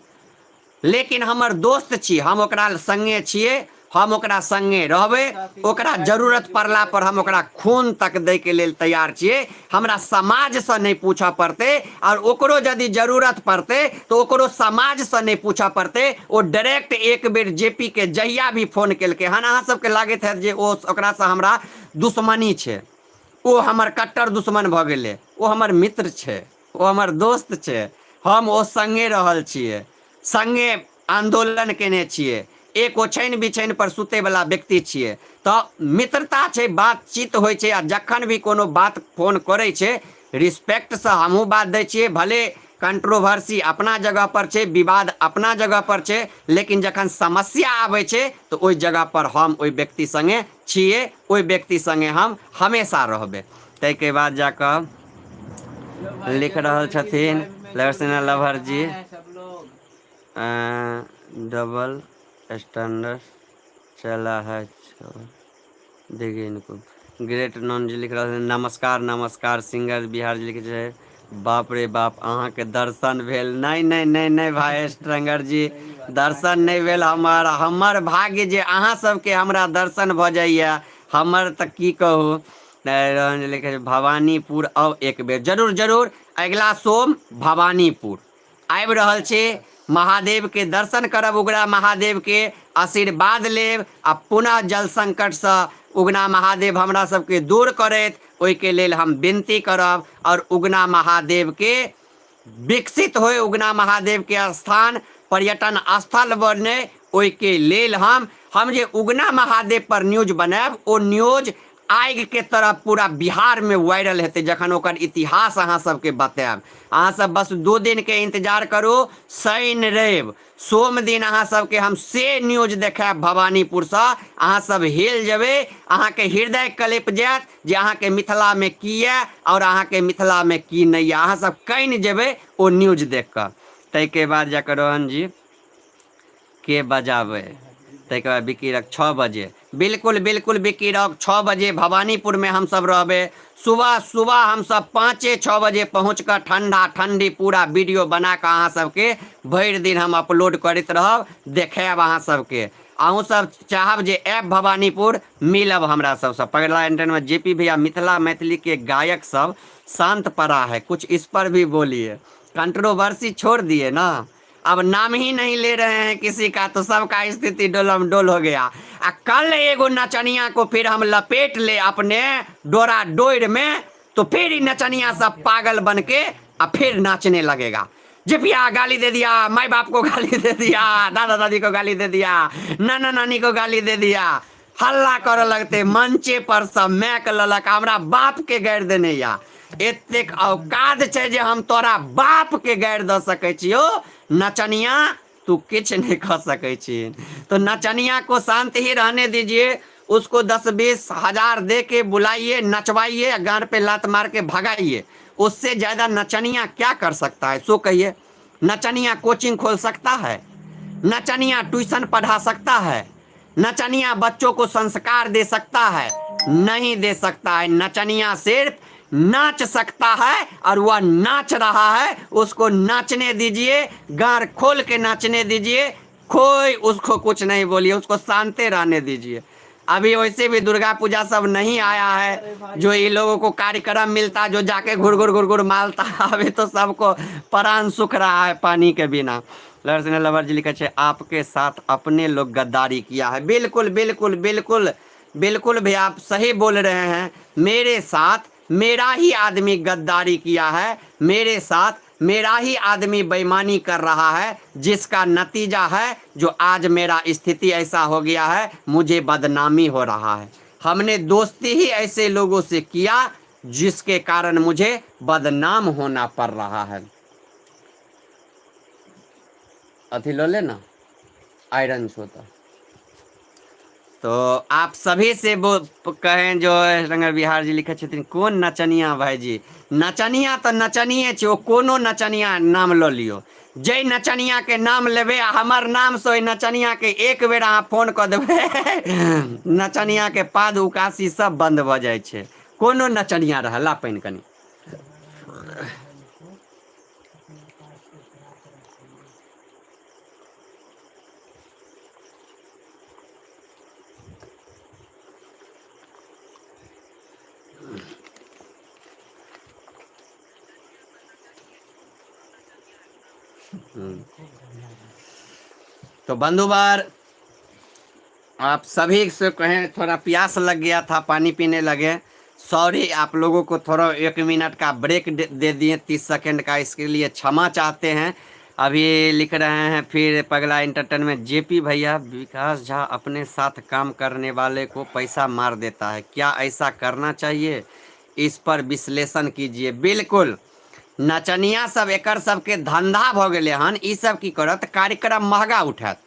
लेकिन हमर दोस्त छी। हम ओकरा सङ्गे छियै, हम ओकरा सङ्गे रहबै। ओकरा जरूरत पड़ला पर हम ओकरा खून तक दैके लेल तैयार छियै। हमरा समाजसँ नहि पूछऽ पड़तै आओर ओकरो यदि जरूरत पड़तै तऽ ओकरो समाजसँ नहि पूछऽ पड़तै। ओ डायरेक्ट एक बेर जे पी के जहिया भी फोन केलकै हन, अहाँ सबके लागैत हैत जे ओ ओकरासँ हमरा दुश्मनी छै, ओ हमर कट्टर दुश्मन भऽ गेलै। ओ हमर मित्र छै, ओ हमर दोस्त छै। हम ओ सङ्गे रहल छियै, सङ्गे आन्दोलन केने छियै, एक ओछैन बिछैन पर सुतैवला व्यक्ति छियै। तऽ मित्रता छै, बातचीत होइ छै आ जखन भी कोनो बात फोन करै छै, रिस्पेक्टसँ हमहूँ बात दै छियै। भले कंट्रोवर्सी अपना जगह पर छै, विवाद अपना जगह पर छै, लेकिन जखन समस्या आबै छै तऽ ओहि जगह पर हम ओहि व्यक्ति सङ्गे छियै, ओहि व्यक्ति सङ्गे हम हमेशा रहबै। ताहिके बाद जाकऽ लिख रहल छथिन लक्ष्मण लभर जी, डबल स्टैंडर्ड चला है। देखिए इनको। ग्रेट नॉन जी लिख रहल, नमस्कार नमस्कार। सिंगर बिहार जी लिखे छै, बाप रे बाप, अहाँके दर्शन भेल? नहि नहि नहि नहि भाई स्ट्रंगर जी, दर्शन नहि भेल हमर। हमर भाग्य जे अहाँ सबके हमरा दर्शन भऽ जाइए, हमर तऽ की कहू। लिखे छै भवानीपुर आउ एक बेर। जरूर जरूर, अगिला सोम भवानीपुर आबि रहल छी। महादेवके दर्शन करब, उगना महादेवके आशीर्वाद लेब आ पुनः जल संकटसँ उगना महादेव हमरा सबके दूर करैत, ओहिके लेल हम विनती करब। आओर उगना महादेवके विकसित होय, उगना महादेवके स्थान पर्यटन स्थल बने, ओहिके लेल हम जे उगना महादेव पर न्यूज बनायब, ओ न्यूज आगिके तरह पूरा बिहारमे वायरल हेतै जखन ओकर इतिहास अहाँ सबके बतायब। अहाँ सब बस 2 दिनके इंतजार करू, शनि रवि सोम दिन अहाँ सबके हम से न्यूज देखायब भवानीपुरसँ, अहाँ सब हिल जेबै, अहाँके हृदय कलपि जायत जे अहाँके मिथिलामे की यऽ आओर अहाँके मिथिलामे की नहि यऽ। अहाँ सब कानि जेबै ओ न्यूज देख कऽ। ताहिके बाद जाकऽ रोहन जी के बजाबै, ताहिके बाद बिक्की रॉक 6 बजे, बिल्कुल बिल्कुल बिक्की रॉक 6 बजे भवानीपुरमे हमसब रहबै। सुबह सुबह हमसब 5-6 बजे पहुँच कऽ ठंडा ठंडी पूरा वीडियो बना कऽ अहाँ सबके भरि दिन हम अपलोड करैत रहब, देखायब अहाँ सबके। अहूँ सब चाहब जे आयब भवानीपुर, मिलब हमरा सबसँ। पगला एंटरटेनमेंट जे पी भैया, मिथिला मैथिली के गायक सब शांत पड़ा है, कुछ इस पर भी बोलिए, कंट्रोवर्सी छोड़ दिए ना, अब नाम ही नहीं ले रहे हैं किसी का, तो सबका स्थिति डोलम डोल हो गया। आ कल एगो नचनिया को फिर हम लपेट ले अपने डोरा डोर में, तो फिर ई नचनिया सब पागल बन के आ फिर नाचने लगेगा। जेपिया गाली दे दिया, माई बाप को गाली दे दिया, दादा दादी को गाली दे दिया, नाना नानी को गाली दे दिया, हल्ला करऽ लगते मंचे पर सब मैक ललक हमरा बाप के गारि देने या। एतेक औकात छै जे हम तोरा बाप के गारि दऽ सकै छियौ नचनिया, तू किछु नहीं कह सकै छी। तो नचनिया को शांत ही रहने दीजिए, उसको 10-20 हजार दे के बुलाइए, नचवाइए, गांड पे लात मार के भगाइए। उससे ज्यादा नचनिया क्या कर सकता है, सो कहिए। नचनिया कोचिंग खोल सकता है, नचनिया ट्यूशन पढ़ा सकता है, नचनिया बच्चों को संस्कार दे सकता है? नहीं दे सकता है। नचनिया सिर्फ नाच सकता है और वह नाच रहा है, उसको नाचने दीजिए, गार खोल के नाचने दीजिए, कोई उसको कुछ नहीं बोलिए, उसको शांति रहने दीजिए। अभी वैसे भी दुर्गा पूजा सब नहीं आया है, जो ये लोगों को कार्यक्रम मिलता जो जाके घुर घुर घुर घुर मालता, अभी तो सबको प्राण सूख रहा है पानी के बिना। लवर लवर जी लिखे छे, आपके साथ अपने लोग गद्दारी किया है। बिल्कुल बिल्कुल बिल्कुल बिल्कुल भी आप सही बोल रहे हैं, मेरे साथ मेरा ही आदमी गद्दारी किया है, मेरे साथ मेरा ही आदमी बेईमानी कर रहा है, जिसका नतीजा है जो आज मेरा स्थिति ऐसा हो गया है, मुझे बदनामी हो रहा है। हमने दोस्ती ही ऐसे लोगों से किया जिसके कारण मुझे बदनाम होना पड़ रहा है। अथी लो लेना आयरन छो। तो आप सभी से वो कहें जो रंगर बिहार जी लिखे छथिन, कोन नचनिया भाईजी? नचनिया तऽ नचनिये छै, ओ कोनो नचनिया नाम लऽ लियौ, जाहि नचनिया के नाम लेबै आ हमर नाम से ओहि नचनिया के एक बेर अहाँ फोन कऽ देबै, नचनिया के पाद उकासी सब बंद भऽ जाइ छै। कोनो नचनिया रहल। ला पानि कनि। तो बंधुबार आप सभी से कहें, थोड़ा प्यास लग गया था, पानी पीने लगे, सॉरी आप लोगों को थोड़ा 1 मिनट का ब्रेक दे दिए, 30 सेकंड का, इसके लिए क्षमा चाहते हैं। अभी लिख रहे हैं फिर पगला एंटरटेनमेंट जेपी भैया, विकास झा अपने साथ काम करने वाले को पैसा मार देता है, क्या ऐसा करना चाहिए? इस पर विश्लेषण कीजिए। बिल्कुल नचनिया सब एकर सबके धंधा भऽ गेलै हन। ई सब की करत, कार्यक्रम महगा उठायत,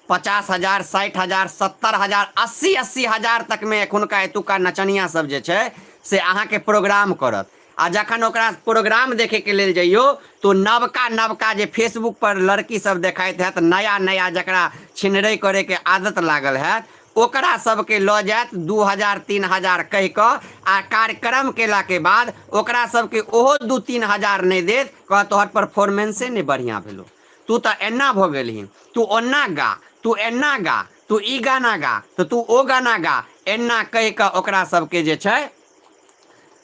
50,000, 60,000, 70,000, 80-80 हजार तकमे एखुनका एतुका नचनिया सब जे छै से अहाँके प्रोग्राम करत। आ जखन ओकरा प्रोग्राम देखैके लेल जइयौ तऽ नवका नवका जे फेसबुक पर लड़की सब देखाइत हैत, नया नया जकरा छिनरै करैके आदत लागल हैत, ओकरा सबके लऽ जायत 2,000 3,000 कहि कऽ, आ कार्यक्रम केलाके बाद ओकरा सबके ओहो 2-3 हजार नहि देत। कहत तोहर परफॉर्मेंसे नहि बढ़िआँ भेलौ, तू तऽ एना भऽ गेलही, तू ओना गा, तू एना गा, तू ई गाना गा तऽ तू ओ गाना गा, एना कहि कऽ ओकरा सबके जे छै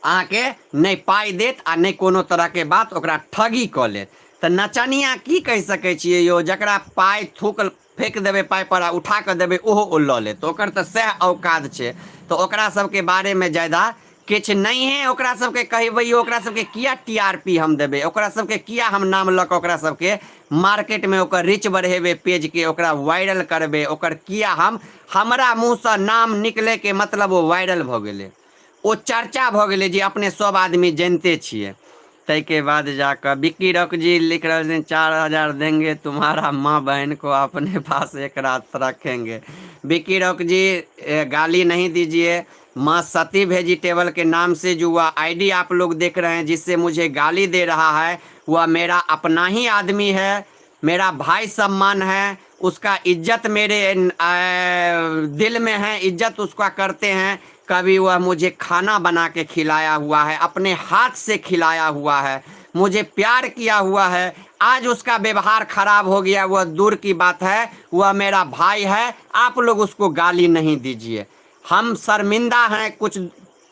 अहाँके नहि पाइ देत आ नहि कोनो तरहके बात, ओकरा ठगी कऽ लेत। तऽ नचनिया की कहि सकै छियै यौ, जकरा पाइ थूक फेक देबै पाइ पर आ उठा कऽ देबै ओहो ओ लऽ लेत, ओकर तऽ सएह औकात छै। तऽ ओकरा सबके बारेमे ज्यादा किछु नहिए ओकरा सबके कहबै। ओकरा सबके किया टी आर पी हम देबै? ओकरा सबके किया हम नाम लऽ कऽ ओकरा सबके मार्केटमे ओकर रीच बढ़ेबै, पेजके ओकरा वायरल करबै? ओकर किया हम, हमरा मुँहसँ नाम निकलैके मतलब ओ वायरल भऽ गेलै। ओ चर्चा भऽ गेलै जे अपने सब आदमी जनिते छियै। ताहिके बाद जाकऽ विक्की रॉक जी लिख रहल छथिन 4000 देंगे तुम्हारा माँ बहन को अपने पास एक रात रखेंगे। विक्की रॉक जी गाली नहीं दीजिए। माँ सती वेजिटेबल के नाम से जो वह आईडी आप लोग देख रहे हैं जिससे मुझे गाली दे रहा है, वह मेरा अपना ही आदमी है, मेरा भाई सम्मान है, उसका इज्जत मेरे दिल में है, इज्जत उसका करते हैं। कभी वह मुझे खाना बना के खिलाया हुआ है, अपने हाथ से खिलाया हुआ है, मुझे प्यार किया हुआ है। आज उसका व्यवहार खराब हो गया, वह दूर की बात है, वह मेरा भाई है, आप लोग उसको गाली नहीं दीजिए। हम शर्मिंदा हैं, कुछ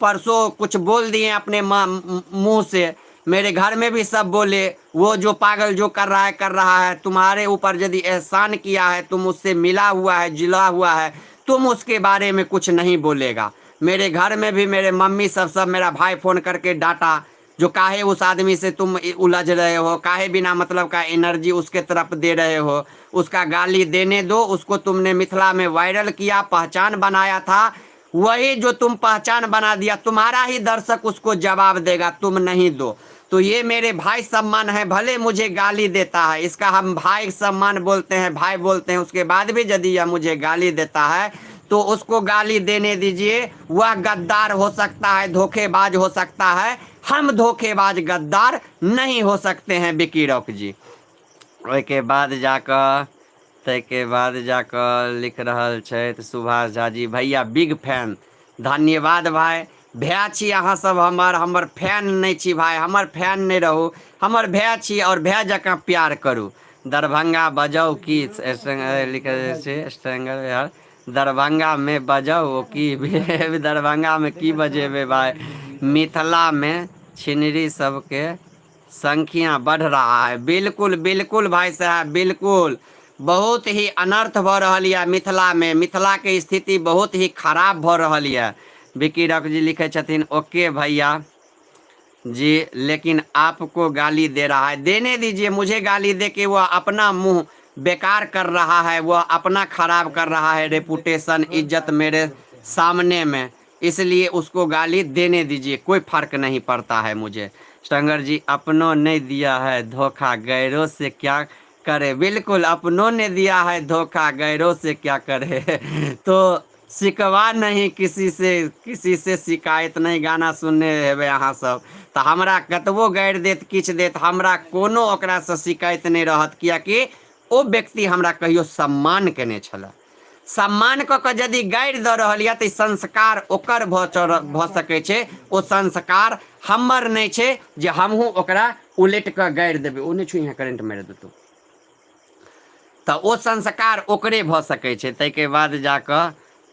परसों कुछ बोल दिए अपने मुंह से, मेरे घर में भी सब बोले वो जो पागल जो कर रहा है कर रहा है, तुम्हारे ऊपर यदि एहसान किया है, तुम उससे मिला हुआ है, जुला हुआ है, तुम उसके बारे में कुछ नहीं बोलेगा। मेरे घर में भी मेरे मम्मी सब सब मेरा भाई फोन करके डांटा जो काहे उस आदमी से तुम उलझ रहे हो, काहे बिना मतलब का एनर्जी उसके तरफ दे रहे हो, उसका गाली देने दो, उसको तुमने मिथिला में वायरल किया, पहचान बनाया था, वही जो तुम पहचान बना दिया तुम्हारा ही दर्शक उसको जवाब देगा, तुम नहीं दो। तो ये मेरे भाई सम्मान है, भले मुझे गाली देता है, इसका हम भाई सम्मान बोलते हैं, भाई बोलते हैं, उसके बाद भी यदि यह मुझे गाली देता है तो उसको गाली देने दीजिए। वह गद्दार हो सकता है, धोखेबाज हो सकता है, हम धोखेबाज गद्दार नहीं हो सकते हैं विकी रॉक जी। ओहिके बाद जाकऽ ताहिके बाद जाकऽ लिख रहल छथि सुभाष झा जी भैया बिग फैन, धन्यवाद भाई, भाय छी अहाँ सब हमर, हमर फैन नहि छी भाय, हमर फैन नहि रहू, हमर भाय छी आओर भाय जकाँ प्यार करू। दरभंगा बजाउ की लिखल छै स्ट्रेंगर यार, दरभंगामे बजाउ की दरभंगामे की बजेबै भाय। मिथिलामे छिनरी सबके संख्या बढ़ रहा है, बिल्कुल बिल्कुल भाई साहब बिल्कुल, बहुत ही अनर्थ भऽ रहल यऽ मिथिलामे, मिथिलाके स्थिति बहुत ही खराब भऽ रहल यऽ। विकी रक जी लिखै छथिन ओके भैया जी, लेकिन आपको गाली दे रहा है, देने दीजिए, मुझे गाली दे के वह अपना मुंह बेकार कर रहा है, वह अपना खराब कर रहा है रेपुटेशन, इज्जत मेरे सामने में, इसलिए उसको गाली देने दीजिए, कोई फर्क नहीं पड़ता है मुझे। शंकर जी अपनों ने दिया है धोखा गैरों से क्या करे, बिल्कुल अपनों ने दिया है धोखा गैरों से क्या करे। तो शिकवा नहीं किसी से, किसी से शिकायत नहीं, गाना सुनने हेबै अहाँ सब तऽ हमरा कतबो गारि देत किछु देत हमरा कोनो ओकरासँ शिकायत नहि रहत, किएकि ओ व्यक्ति हमरा कहियो सम्मान केने छलए। सम्मान कऽ कऽ यदि गारि दऽ रहल यऽ तऽ ई संस्कार ओकर भऽ सकै छै, ओ संस्कार हमर नहि छै जे हमहूँ ओकरा उलटि कऽ गारि देबै। ओ नहि छुइहेँ, करेंट मारि देतौ। तऽ ओ संस्कार ओकरे भऽ सकै छै। ताहिके बाद जा कऽ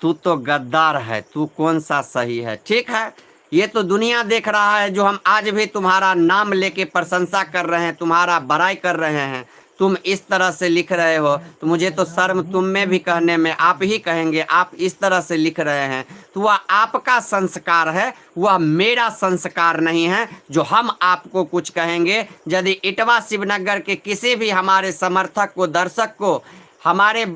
तू तो गद्दार है, तू कौन सा सही है, ठीक है ये तो दुनिया देख रहा है जो हम आज भी तुम्हारा नाम लेके प्रशंसा कर रहे हैं, तुम्हारा बड़ाई कर रहे हैं, तुम इस तरह से लिख रहे हो तो मुझे तो शर्म तुम में भी कहने में, आप ही कहेंगे आप इस तरह से लिख रहे हैं, तो वह आपका संस्कार है, वह मेरा संस्कार नहीं है जो हम आपको कुछ कहेंगे। यदि इटवा शिवनगर के किसी भी हमारे समर्थक को, दर्शक को, हमारे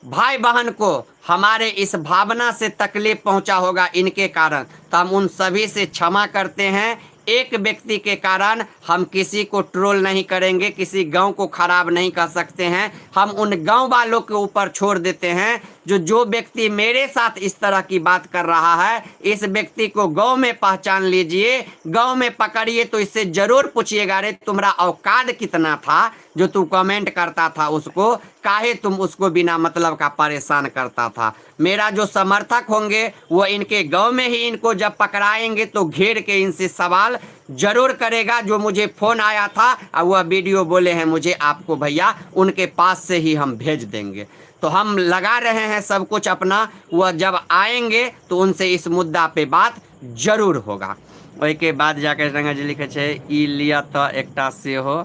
भाई बहन को हमारे इस भावना से तकलीफ पहुंचा होगा इनके कारण, तो हम उन सभी से क्षमा करते हैं। एक व्यक्ति के कारण हम किसी को ट्रोल नहीं करेंगे, किसी गांव को खराब नहीं कर सकते हैं, हम उन गांव वालों के ऊपर छोड़ देते हैं जो जो व्यक्ति मेरे साथ इस तरह की बात कर रहा है, इस व्यक्ति को गांव में पहचान लीजिए, गांव में पकड़िए तो इससे जरूर पूछिएगा, अरे तुम्हारा औकात कितना था जो तू कमेंट करता था उसको, काहे तुम उसको बिना मतलब का परेशान करता था। मेरा जो समर्थक होंगे वो इनके गांव में ही इनको जब पकड़ाएंगे तो घेर के इनसे सवाल जरूर करेगा। जो मुझे फोन आया था और वह वीडियो बोले हैं मुझे आपको भैया, उनके पास से ही हम भेज देंगे। तो हम लगा रहे हैं सब कुछ अपना, वह जब आएंगे तो उनसे इस मुद्दा पे बात जरूर होगा। ओहिके बाद जाके रंगा जी लिखे छै ई लिअ तऽ एकटा सेहो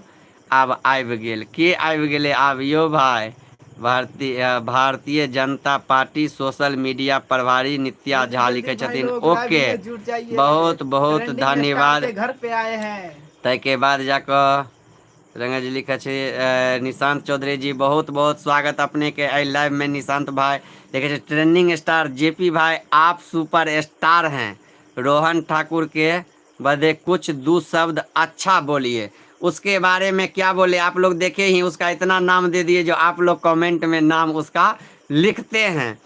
आब आबि गेल। के आबि गेलै आब यौ भाय? भारतीय Bharatiya Janata party social media प्रभारी नित्या जल्दी झा जल्दी लिखै भाई छथिन लोग लाइव ओके, में जुड़ जाइए। बहुत बहुत ट्रेंडिंग स्टार धन्यवाद। के घर पे आए हैं। ताहिके बाद जाकऽ रंगा जी लिखै छै निशांत चौधरी जी बहुत बहुत स्वागत अपने के एहि लाइव में निशांत भाई। लिखै छै ट्रेंडिंग स्टार जेपी भाई आप सुपर स्टार हैं। रोहन ठाकुर के बदे कुछ दो शब्द अच्छा बोलिए। उसके बारे में क्या बोले, आप लोग देखे ही, उसका इतना नाम दे दिए जो आप लोग कमेंट में नाम उसका लिखते हैं।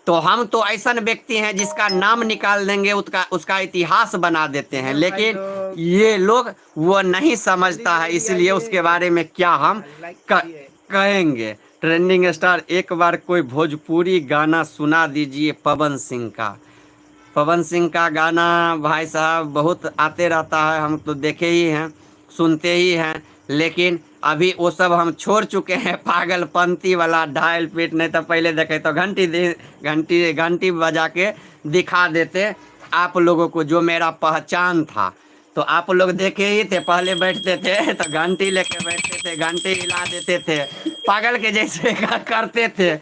तो हम तो ऐसा व्यक्ति हैं जिसका नाम निकाल देंगे, उसका उसका इतिहास बना देते हैं, भाई लेकिन लोग ये लोग वो नहीं जल्दी समझता है, जल्दी इसलिए आइए, उसके बारे में क्या हम लाइक क- करिए। कहेंगे। ट्रेंडिंग स्टार, एक बार कोई भोजपुरी गाना सुना दीजिए पवन सिंह का। पवन सिंह का गाना भाई साहब बहुत आते रहता है, हम तो देखे ही हैं, सुनते ही हैं, लेकिन अभी वो सब हम छोड़ चुके हैं। पागलपंती वाला ढायल पीट, नहीं तो पहले देखे तो घंटी दे, घंटी घंटी बजा के दिखा देते आप लोगों को, जो मेरा पहचान था। तो आप लोग देखे ही थे, पहले बैठते थे तो घंटी लेके बैठते थे, घंटी हिला देते थे, पागल के जैसे करते थे।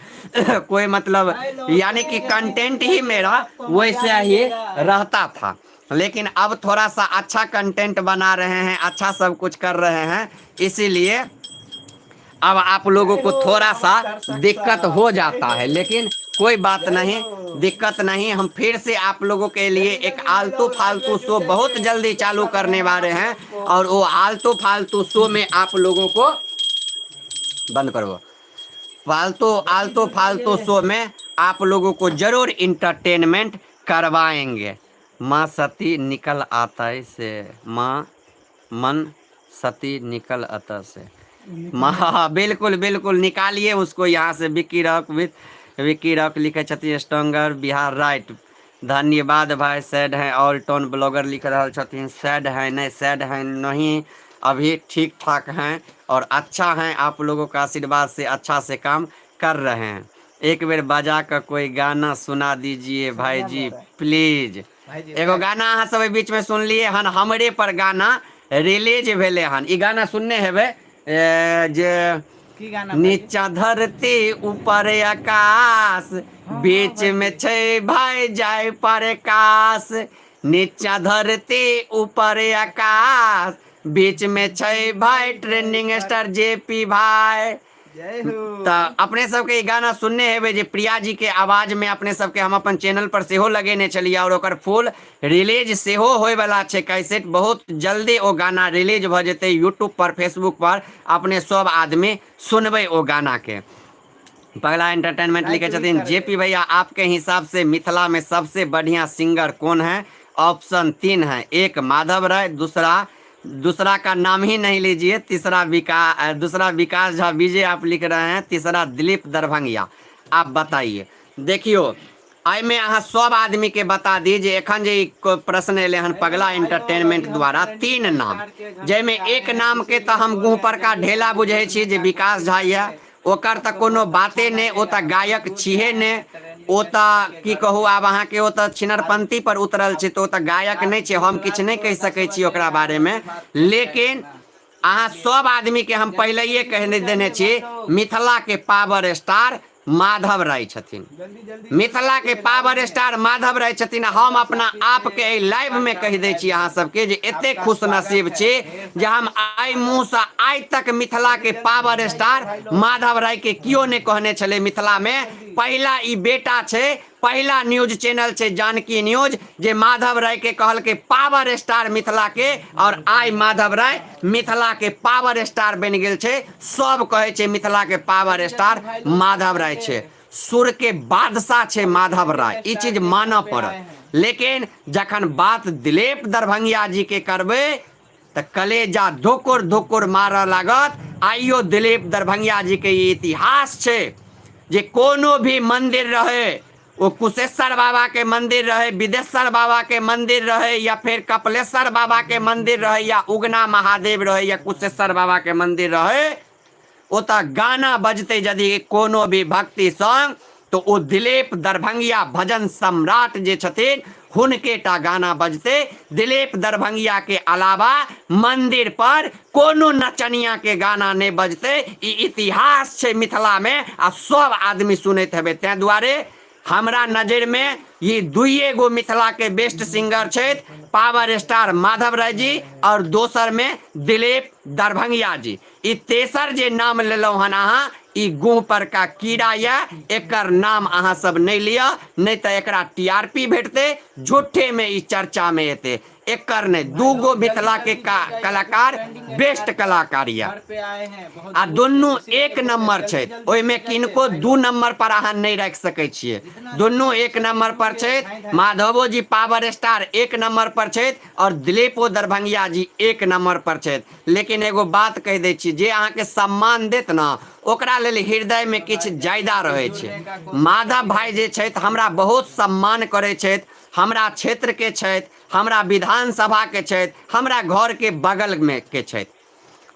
कोई मतलब भाई लोग यानी कि जल्दी जल्दी कंटेंट ही आइए, मेरा आपको मजा वैसे ही मिलेगा। रहता था। लेकिन अब थोड़ा सा अच्छा कंटेंट बना रहे हैं, अच्छा सब कुछ कर रहे हैं, इसीलिए अब आप लोगों जय को हो थोड़ा हमर सा दर्शक दिक्कत सब, हो जय जाता हो, है, लेकिन कोई बात जय नहीं, हो। दिक्कत नहीं। हम फिर से आप लोगों के लिए जल्दी एक जल्दी भाई आलतू लोग लाइव फालतू में शो जुड़ बहुत जाइए, जल्दी शुरू चालू कर रहे करने हैं वाले आप हैं, लोग को। और वो आलतू फालतू शो में आप लोगों को बंद करो, फालतू जल्दी आलतू जुड़ फालतू जाइए। शो में आप लोगों को जरूर इंटरटेनमेंट करवाएंगे। माँ सती निकल आता है से, माँ मन सती निकल आता से माँ, बिल्कुल बिल्कुल निकालिए उसको यहाँ से। Vicky rock with Vicky rock लिखे छथिन स्ट्रॉन्गर बिहार राइट, धन्यवाद भाई। सैड हैं ऑल टोन ब्लॉगर लिख रहल छथिन, सैड हैं नहीं, सैड हैं नहीं, अभी ठीक ठाक हैं और अच्छा हैं, आप लोगों का आशीर्वाद से अच्छा से काम कर रहे हैं। एक बेर बजा कऽ कोई गाना सुना दीजिए भाई सुनिया जी मेरा प्लीज। भाईजी एगो से गाना अहाँ सब एहि बीच में सुनलिए हन, हमरे पर गाना रिलीज भेलै हन, ई गाना सुनने हेबै जे की गाना भाईजी? नीचा धरती ऊपर आकाश, हाँ हाँ बीच में भाईजी। छै भाई जाय प्रकाश, नीचा धरती ऊपर आकाश, बीच में छै भाई भाई जय ट्रेंडिंग पर स्टार जे पी भाई। जय हो। तऽ अपने सबके ई गाना सुनने हेबै जे प्रिया जी के आवाज में अपने सबके हम अपन चैनल पर सेहो लगेने छलियै, और ओकर फुल रिलीज सेहो होयवला छै कैसेट, बहुत जल्दी ओ गाना रिलीज भऽ जेतै यूट्यूब पर, फेसबुक पर, अपने सब आदमी सुनबै ओ गाना के। पगला एंटरटेनमेंट लाइक लिखे भी छथिन करबै। जेपी भैया आपके हिसाब से मिथिला में सबसे बढ़िया सिंगर कौन है? ऑप्शन 3 है, एक माधव राय, दूसरा दूसरा का नाम ही नहीं लीजिए, तीसरा विकास, दूसरा विकास झा विजय आप लिख रहे हैं, तीसरा दिलीप दरभंगिया। आप बताइए। देखियो एहिमे अहाँ सब आदमी के बता दी जे एखन जे ई प्रश्न एलै हन हेलो पगला भाई लोग, एंटरटेनमेंट अभी हम द्वारा ट्रेंडिंग 3 नाम, स्टार के घंटी जाहिमे आ रहे एक हैं, नाम के इसीलिए तऽ हम बोल गुह रहे हैं परका जल्दी ढेला जल्दी बुझै छी जुड़ने जे का विकास कोशिश झा यऽ, करिए, ओकर तऽ आपको कोनो बहुत बाते अच्छा नहि, ओ लगेगा। तऽ हम गायक जुड़ छिहे गए ने, हैं ट्रेंडिंग ओ स्टार तऽ के की घर कहू पे। आब अहाँके ओ तऽ आज छिनरपंती पर उतरल छै, तऽ ओ तऽ गायक रात नहि छै, हम दिन किछु रात नहि को कहि 10 सकै छी बजे ओकरा 11 बारेमे, बजे बात हो जाएगा लेकिन ना, अहाँ इसलिए सब आदमी के हम जल्दी पहिलैये जल्दी कहि जुड़ देने जाइए छी, भाई लोग, मिथिला के पावर स्टार माधव राय छथिन, जल्दी जल्दी जुड़ मिथिला के जाइए लाइव पावर में स्टार माधव राय छथिन। और हम दर्शक अपना आप के के एहि लाइव में कहि स्वागत दै लाइव छी अहाँ में सबके जे एतेक आपका खुश स्वागत नसीब है, छी ढेर जे सारा हम आइ स्वागत। मुँहसँ आइ तक मिथिला जल्दी के जल्दी जुड़ पावर जाइए स्टार भाई लोग, माधव राय के कियो नहि कहने छलै। मिथिला जल्दी में जल्दी। पहिला ई बेटा छै, पहिला न्यूज चैनल छै जानकी न्यूज, जे माधव राय के कहलकै पावर स्टार मिथिला के, और आइ माधव राय मिथिला के पावर स्टार बनि गेल छै। सब कहै छै मिथिला के पावर जल्दी जल्दी स्टार भाई लोग जुड़ माधव राय छै, जाइए, सुर के बादशाह छै अभी माधव ट्रेंडिंग राय, ई स्टार चीज के घर मानऽ पे आए पड़त। हैं। लेकिन जखन बात दिलीप दरभंगिया जी के करबै तऽ कलेजा धोकुर धोकुर मारऽ लागत। आइयो दिलीप दरभंगिया जी के ई इतिहास छै जे कोनो भी मंदिर रहे, ओ कुशेश्वर बाबा के मंदिर रहे, विदेश्वर बाबा के मंदिर रहे, या फिर कपिलेश्वर बाबा के मंदिर रहे, या उगना महादेव रहे, या कुशेश्वर बाबा के मंदिर रहे, ओतऽ गाना बजतै यदि कोनो भी भक्ति सॉन्ग, तऽ ओ दिलीप दरभंगिया भजन सम्राट जे छथिन हुनके टा गाना बजतै। दिलीप दरभंगिया के अलावा मंदिर पर कोनो नचनिया के गाना नहि बजतै। ई इतिहास छै मिथिला में आ सब आदमी सुनैत हेबै। ताहि दुआरे हमरा नजर में ई दुइये गो मिथिला के बेस्ट सिंगर छथि, पावर स्टार माधव राय जी और दोसर में दिलीप दरभंगिया जी। ई तेसर जे नाम लेलहुँ हन अहाँ, ई गुह परका कीड़ा यऽ, एकर नाम अहाँ सब नहि लिअ, नहि तऽ एकरा टी आर पी भेटतै, झूठेमे ई चर्चामे एतै। एकर नहि, भाई दू गो लोग जल्दी मिथिला के जल्दी जुड़ जाइए, कुछ कलाकार ट्रेंडिंग बेस्ट स्टार कलाकार यऽ घर पे आए हैं बहुत आ दूर से, दुनू इसीलिए एक बोले नंबर जल्दी छथि। जल्दी ओहिमे जुड़ जाइए किनको भाई दू लोग, नंबर पर अहाँ नहि राखि सकै छियै। जितना दुनू जल्दी हो एक सके नंबर पर जुड़िए छथि। धाएं धाएं। माधवो जी पावर स्टार एक नंबर पर छथि आओर दिलीपो दरभंगिया जी एक नंबर पर छथि। लेकिन एगो बात कहि दै छी, जे अहाँके सम्मान देत ने ओकरा लेल हृदयमे तो किछु भाई जल्दी ज्यादा जल्दी रहै छै। जुड़ने का कोशिश माधव करिए। भाई जे छथि हमरा बहुत सम्मान करै छथि, हमरा क्षेत्रके छथि, हमरा विधानसभाके छथि, हमरा घरके बगलमे के छथि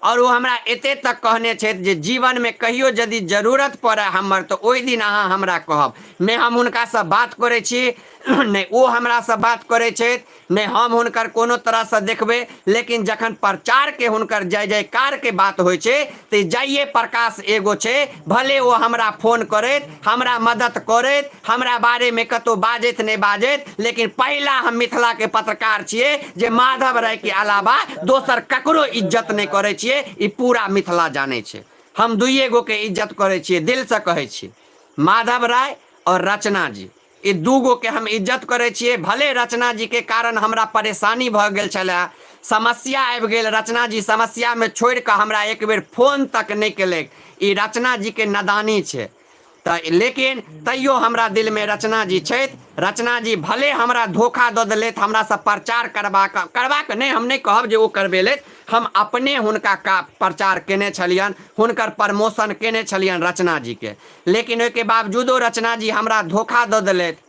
आओर ओ हमरा एते तक कहने छथि जे जीवनमे कहियो यदि जरूरत पड़य हमर तऽ ओहि दिन अहाँ हमरा कहब। नहि हम हुनकासँ बात करै छी, नहि ओ हमरासँ बात करै छथि, नहि हम हुनकर कोनो तरहसँ देखबै, लेकिन जखन प्रचारके हुनकर जय जयकारके बात होइ छै तऽ जइए प्रकाश एगो छै, भले ओ हमरा फोन करैत, हमरा मदद करैत, हमरा बारेमे कतहु बाजैत नहि बाजैत, लेकिन पहिला हम मिथिलाके पत्रकार छियै जे माधव रायके अलावा दोसर ककरो इज्जत नहि करै छियै। ई पूरा मिथिला जानै छै। हम दुइए गोके इज्जत करै छियै, दिलसँ कहै छी, माधव राय आओर रचना जी, ई दू गोके हम इज्जत करै छियै। भले रचना जीके कारण हमरा परेशानी भऽ गेल छलए, समस्या आबि गेल, रचना जी समस्यामे छोड़ि कऽ हमरा एक बेर फोन तक नहि केलक। ई रचना जीके नदानी छै तऽ, लेकिन तैयो हमरा दिलमे रचना जी छथि। रचना जी भले हमरा धोखा दऽ देलथि, हमरासँ प्रचार करबाक करबाक नहि, हम नहि कहब जे ओ करबेलथि, हम अपने हुनका का प्रचार केने छलियनि, हुनकर प्रमोशन केने छलियनि रचना जीके, लेकिन ओहिके बावजूदो रचना जी हमरा धोखा दऽ देलथि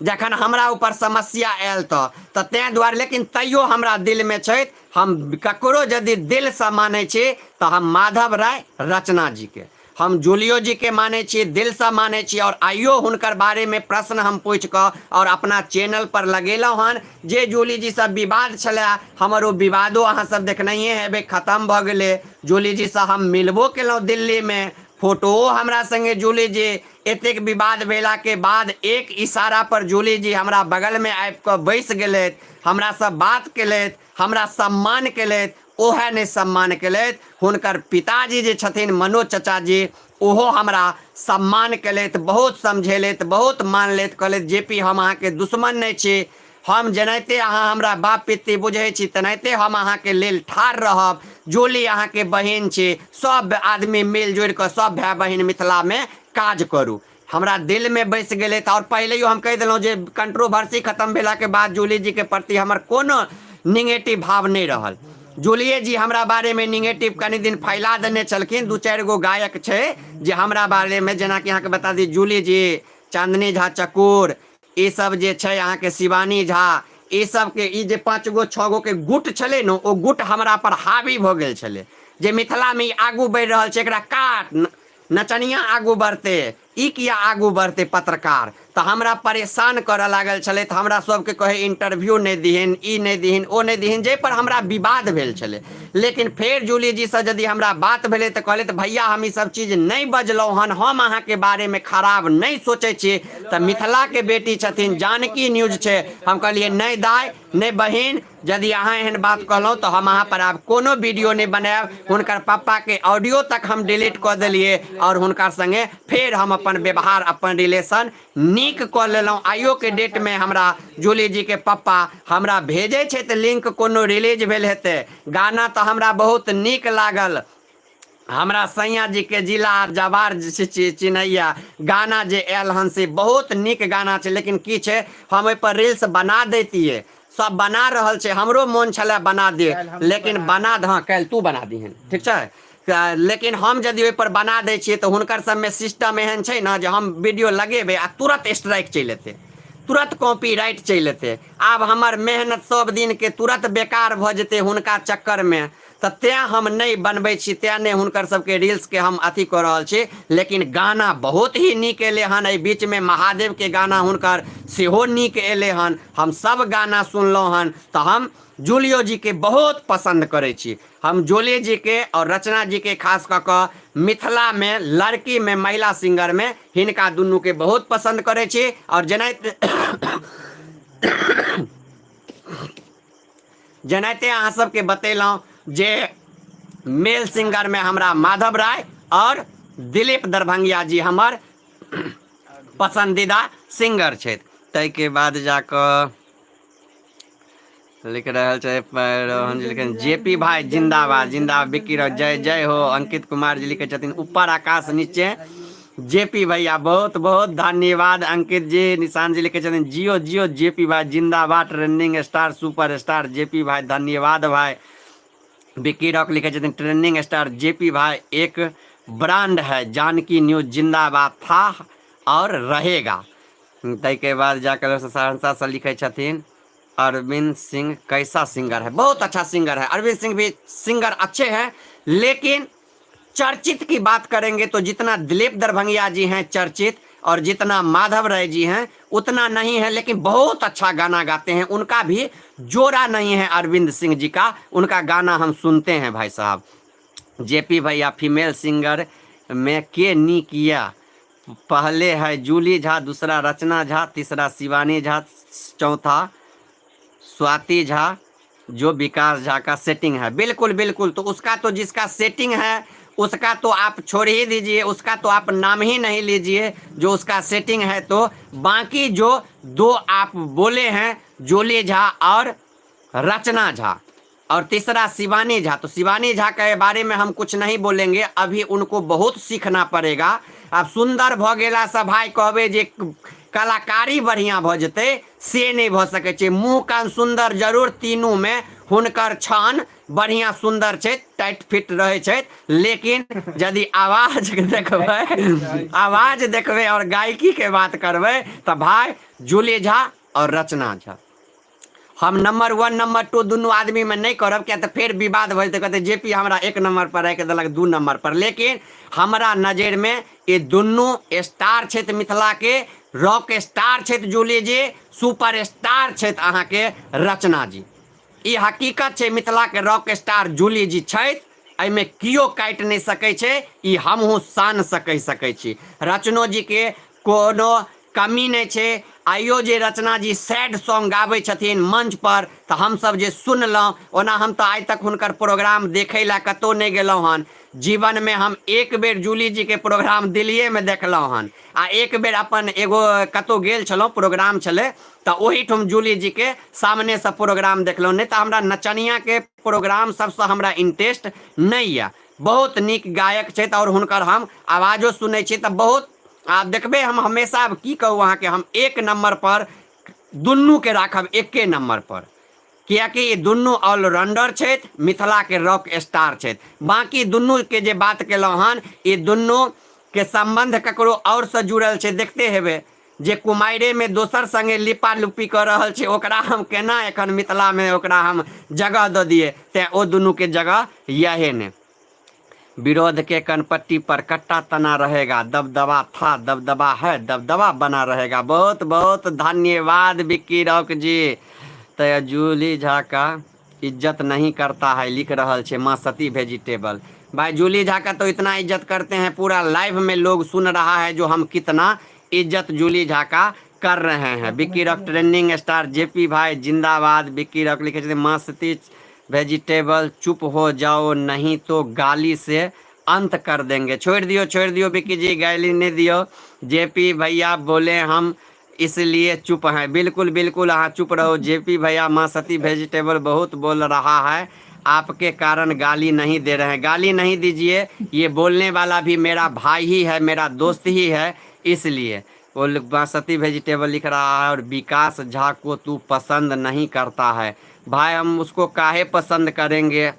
जखन हमरा ऊपर समस्या आयल तऽ ताहि दुआरे, लेकिन तैयो हमरा दिलमे छथि। हम ककरो यदि दिलसँ मानै छी तऽ हम माधव राय, रचना जीके, हम जूलियो जीके मानै छी, दिलसँ मानै छी। आओर आइयो हुनकर बारेमे प्रश्न हम पूछि कऽ आओर अपना चैनल पर लगेलहुँ हन जे जूली जीसँ विवाद छलए हमर, ओ विवादो अहाँ सब देखनहिए हेबै, खतम भऽ गेलै। जूली जीसँ हम मिलबो केलहुँ दिल्लीमे, फोटोओ हमरा संगे जूली जी, एतेक विवाद भेलाके बाद एक इशारा पर जूली जी हमरा बगलमे आबि कऽ बैस गेलथि, हमरासँ बात केलथि, हमरा सम्मान केलथि। ओहे नहि सम्मान केलथि, हुनकर पिताजी जे छथिन मनोज चचाजी, ओहो हमरा सम्मान केलथि, बहुत समझेलथि, बहुत मानलथि, कहलथि जे पी हम अहाँके दुश्मन नहि छी, हम जेनाहिते अहाँ हमरा बाप पित्ती बुझै छी तेनाहिते हम अहाँके लेल ठाढ़ रहब। जोली अहाँके बहिन छी, सब आदमी मिल जुलि कऽ सब भाय बहिन मिथिलामे काज करू। हमरा दिलमे बसि गेलै। तऽ आओर पहिलैयो हम कहि देलहुँ जे कंट्रोवर्सी खतम भेलाके बाद जूली जीके प्रति हमर कोनो निगेटिव भाव नहि रहल। जूलिए जी हमरा बारेमे निगेटिव कनि दिन फैला देने छलखिन। दू चारि गो गायक छै जे हमरा बारेमे, जेनाकि अहाँके बता दी जूली जी, चांदनी झा चकोर, ई सब जे छै अहाँके शिवानी झा, ई सबके ई जे 5 गो 6 गो के गुट छलै ने, ओ गुट हमरा पर हावी भऽ गेल छलै जे मिथिलामे ई आगू बढ़ि रहल छै, एकरा काट, नचनिया आगू बढ़तै, ई किया आगू बढ़तै पत्रकार। तऽ हमरा परेशान करऽ लागल छलै, तऽ हमरा सबके कहै इंटरव्यू नहि दिहन, ई नहि दिहन, ओ नहि दिहन, जाहिपर हमरा विवाद भेल छलै। लेकिन फेर जूली जीसँ यदि हमरा बात भेलै तऽ कहलथि भैया हम ई सब चीज नहि बजलहुँ हन, हम अहाँके बारेमे खराब नहि सोचै छी, हेलो तऽ भाई, मिथिलाके जल्दी बेटी जल्दी छथिन, जुड़ने की जानकी कोशिश न्यूज छै। करिए, हम ट्रेंडिंग कहलियै स्टार नहि दाइ, ऐप में नहि बहिन, यदि अहाँ एहन बात जल्दी कहलहुँ जल्दी तऽ हम अहाँ जुड़िए, पर आब कोनो वीडियो बहुत नहि अच्छा बनायब। मिलेगा हुनकर आपको, पप्पाके ऑडियो तक हम ऐसा डिलीट कऽ मौका देलियै नहीं आओर मिलेगा, हुनका संगे फेर हम जल्दी अपन जुड़िए व्यवहार, अपन रिलेशन नीक और कऽ जितना लेलहुँ। हो सके आइयोके अच्छा अच्छा डेटमे शेयर हमरा कीजिए। जूली जीके पप्पा हमरा भेजै छथि लिंक, कोनो रिलीज भेल हेतै गाना तऽ हमरा बहुत नीक लागल। हमरा सैया जीके जिला जवार जे चिन्हैया गाना जे आयल हन से बहुत नीक गाना छै, लेकिन की छै हम ओहिपर रील्स बना दैतियै, सब बना रहल छै, हमरो मोन छलै बना दियै, काल्हि हमहूँ लेकिन बना बना देबै। हँ काल्हि तू बना दिहन, ठीक छै। लेकिन हम यदि ओहिपर बना दै छियै तऽ हुनकर सबमे सिस्टम एहन छै ने जे हम वीडियो लगेबै आ तुरत स्ट्राइक चलि एतै, तुरत कॉपी राइट चलि एतै। आब हमर मेहनत सब दिनके तुरत बेकार भऽ जेतै हुनका चक्करमे, तऽ तेँ हम नहि बनबै छी, तेँ नहि हुनकर सबके रील्सके हम अथी कऽ रहल छी। लेकिन गाना बहुत ही नीक एलै हन एहि बीचमे, महादेवके गाना हुनकर सेहो नीक एलै हन, हम सब गाना सुनलहुँ हन। तऽ हम जूलियो जीके बहुत पसन्द करै छी। हम जूली जीके आओर रचना जीके खास कऽ कऽ मिथिलामे लड़कीमे महिला सिंगरमे हिनका दुनूके बहुत पसन्द करै छी। आओर जेनाहिते जेनाहिते अहाँ सबके बतेलहुँ जे मेल सिंगरमे हमरा माधव राय आओर दिलीप दरभंगिया जी हमर पसन्दीदा सिंगर छथि। ताहिके बाद जाकऽ लिख रहल छै रोहन जी लिखन जे पी भाई जिंदाबाद जिंदाबाद, बिक्की रहो जय जय हो। अंकित कुमार जी लिखे छथिन ऊपर आकाश नीचे जे पी भैया, बहुत बहुत धन्यवाद अंकित जी। निशान जी लिखे छथिन जियो जियो जे पी भाई जिंदाबाद, trending star super star J P भाई, धन्यवाद भाई। बिक्की रॉक लिखे छथिन ट्रेंडिंग स्टार जे पी भाई एक ब्रांड है, जानकी न्यूज जिंदाबाद था और रहेगा। ताहिके बाद जाकर सहरसासँ लिखै छथिन अरविंद सिंह कैसा सिंगर है, बहुत अच्छा सिंगर है अरविंद सिंह भी, सिंगर अच्छे हैं, लेकिन चर्चित की बात करेंगे तो जितना दिलीप दरभंगिया जी हैं चर्चित और जितना माधव राय जी हैं उतना नहीं है, लेकिन बहुत अच्छा गाना गाते हैं, उनका भी जोड़ा नहीं है अरविंद सिंह जी का, उनका गाना हम सुनते हैं भाई साहब। जेपी भैया फीमेल सिंगर में के नी किया, पहले है जूली झा, दूसरा रचना झा, तीसरा शिवानी झा, चौथा स्वाति झा, जो विकास झा का सेटिंग है। बिल्कुल बिल्कुल, तो उसका तो जिसका सेटिंग है उसका तो आप छोड़ ही दीजिए, उसका तो आप नाम ही नहीं लीजिए जो उसका सेटिंग है। तो बाकी जो दो आप बोले हैं जूली झा और रचना झा और तीसरा शिवानी झा, तो शिवानी झा के बारे में हम कुछ नहीं बोलेंगे, अभी उनको बहुत सीखना पड़ेगा। आब सुन्दर भऽ गेलासँ भाय कहबै जे कलाकारी बढ़िआँ भऽ जेतै से नहि भऽ सकै छै। मुँह कान सुन्दर जरूर तीनूमे हुनकर छन बढ़िआँ सुन्दर छै, टाइट फिट रहै छथि, लेकिन यदि आवाज देखबै, आवाज देखबै आओर गायकीके बात करबै तऽ भाय जूली झा आओर रचना झा हम नंबर 1 नंबर 2 दुनू आदमी में नहीं करब, किया तो फेर विवाद भऽ जेतै, कहतै जे पी हमरा 1 नंबर पर राखि देलक 2 नंबर पर, लेकिन हमरा नजर में ई दुनू स्टार छथि, मिथिला के रॉक स्टार छथि जूली जी, सुपर स्टार छथि अहाँके रचना जी। ई हकीकत छै, मिथिला के रॉक स्टार जूली जी छथि, एहिमे कियो काटि नहि सकै छै, ई हमहूँ शानसँ कहि सकै छी। रचनो जी के कोनो कमी नहि छै। आइयो जे रचना जी सैड सॉन्ग गाबै छथिन मंच पर तऽ हमसब जे सुनलहुँ, ओना हम तऽ आइ तक हुनकर प्रोग्राम देखै लए कतहु नहि गेलहुँ हन, जीवनमे हम एक बेर जूली जीके प्रोग्राम दिल्लिएमे देखलहुँ हन आ एक बेर अपन एगो कतहु गेल छलहुँ प्रोग्राम छलै तऽ ओहिठाम जूली जीके सामनेसँ प्रोग्राम देखलहुँ, नहि तऽ हमरा नचनियाके प्रोग्राम सबसँ हमरा इंटरेस्ट नहि यऽ। बहुत नीक गायक छथि आओर हुनकर हम आवाजो सुनै छी तऽ बहुत आब देखबै हम हमेशा, आब की कहू अहाँके, हम 1 नम्बर पर दुनूके राखब एके नम्बर पर, किएकि ई दुनू ऑलराउंडर छथि, मिथिलाके रॉक स्टार छथि। बाँकी दुनूके जे बात केलहुँ हन, ई दुनूके सम्बन्ध ककरो आओरसँ जुड़ल छै, देखते हेबै जे कुमारिमे दोसर सङ्गे लिपा लुपी कऽ रहल छै, ओकरा हम केना एखन मिथिलामे ओकरा हम जगह दऽ दियै, तेँ ओ दुनूके जगह यहे ने। विरोध के कनपट्टी पर कट्टा तना रहेगा, दबदबा था दबदबा है दबदबा बना रहेगा। बहुत बहुत धन्यवाद विक्की रॉक जी। तो जूली झा का इज्जत नहीं करता है लिख रहल छे माँ सती वेजिटेबल। भाई जूली झा का तो इतना इज्जत करते हैं, पूरा लाइव में लोग सुन रहा है जो हम कितना इज्जत जूली झा का कर रहे हैं। Vicky rock trending star JP भाई जिंदाबाद। विक्की रॉक लिखे छथिन माँ सती वेजिटेबल चुप हो जाओ नहीं तो गाली से अंत कर देंगे। छोड़ दियो, छोड़ दियो विक्की जी, गाली नहीं दियो। जेपी भैया बोले हम इसलिए चुप हैं। बिल्कुल बिल्कुल अहाँ चुप रहो जेपी भैया। माँ सती वेजिटेबल बहुत बोल रहा है, आपके कारण गाली नहीं दे रहे हैं। गाली नहीं दीजिए, ये बोलने वाला भी मेरा भाई ही है, मेरा दोस्त ही है, इसलिए वो माँ सती वेजिटेबल लिख रहा है। और विकास झा को तू पसंद नहीं करता है। भाई हम उसको काहे पसंद करेंगे।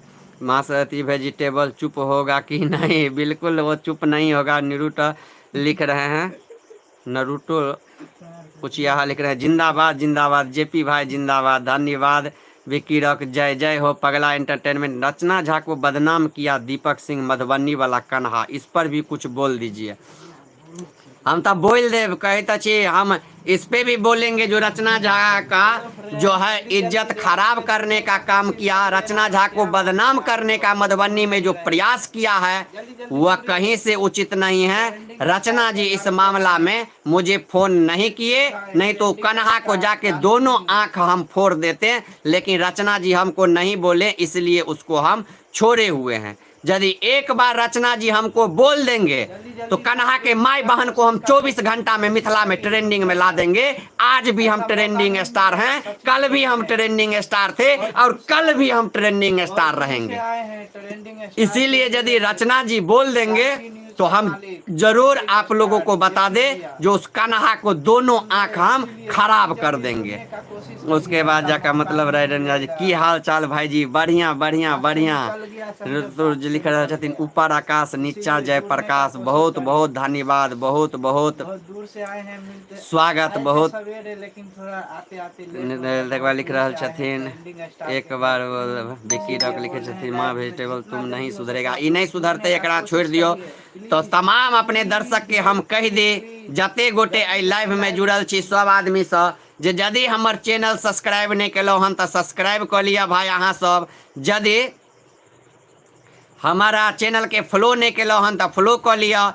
माँ सती वेजिटेबल चुप होगा कि नहीं? बिल्कुल वो चुप नहीं होगा। निरुटा लिख रहे हैं, नरूटो कुछ यहाँ लिख रहे हैं जिंदाबाद जिंदाबाद जेपी भाई जिंदाबाद, धन्यवाद विक्की रॉक, जय जय हो पगला एंटरटेनमेंट। रचना झा को बदनाम किया दीपक सिंह मधुबनी वाला कन्हा, इस पर भी कुछ बोल दीजिए। हम तो बोल देव, कहते छी हम इस पे भी बोलेंगे जो रचना झा का जो है इज्जत खराब करने का काम किया, रचना झा को बदनाम करने का मधुबनी में जो प्रयास किया है वह कहीं से उचित नहीं है। रचना जी इस मामला में मुझे फोन नहीं किए, नहीं तो कन्हा को जाके दोनों आंख हम फोड़ देते, लेकिन रचना जी हमको नहीं बोले इसलिए उसको हम छोड़े हुए हैं। यदि एक बार रचना जी हमको बोल देंगे तो कन्हा के माई बहन को हम 24 घंटा में मिथिला में ट्रेंडिंग में ला देंगे। आज भी हम ट्रेंडिंग स्टार हैं, कल भी हम ट्रेंडिंग स्टार थे और कल भी हम ट्रेंडिंग स्टार रहेंगे। आए हैं ट्रेंडिंग स्टार। इसीलिए यदि रचना जी बोल देंगे तो हम जरूर आप लोगों को बता दे जो उस कन्हा को दोनों आंख हम खराब कर देंगे। का कोशिश उसके बाद जाकर मतलब राय जी, की हाल चाल भाईजी? बढ़िया बढ़िया बढ़िया। ऋतु जी लिख रहल छथिन, ऊपर आकाश नीचा जय प्रकाश। बहुत बहुत धन्यवाद, बहुत बहुत बहुत दूर से आए हैं, मिलते स्वागत। आए थे बहुत सवेरे, लेकिन थोड़ा आते आते लेट हो गया। तकर बाद लिख दूर रहल से आए हैं, छथिन ट्रेंडिंग स्टार एक के बार विक्की रॉक लिखे छथिन, माँ वेजिटेबल तुम नहीं सुधरेगा। ई नहीं सुधरते, एकरा छोड़ि दियौ। तऽ तमाम अपने दर्शक के हम कहि दी, जते गोटे एहि लाइव में जुड़ल छी सब आदमीसँ, जे यदि हमर चैनल सब्सक्राइब नहि केलहुँ हन तऽ सब्सक्राइब कऽ लिअ भाय। अहाँ सब यदि हमारा चैनलके फॉलो नहि केलहुँ हन तऽ फॉलो कऽ लिअ।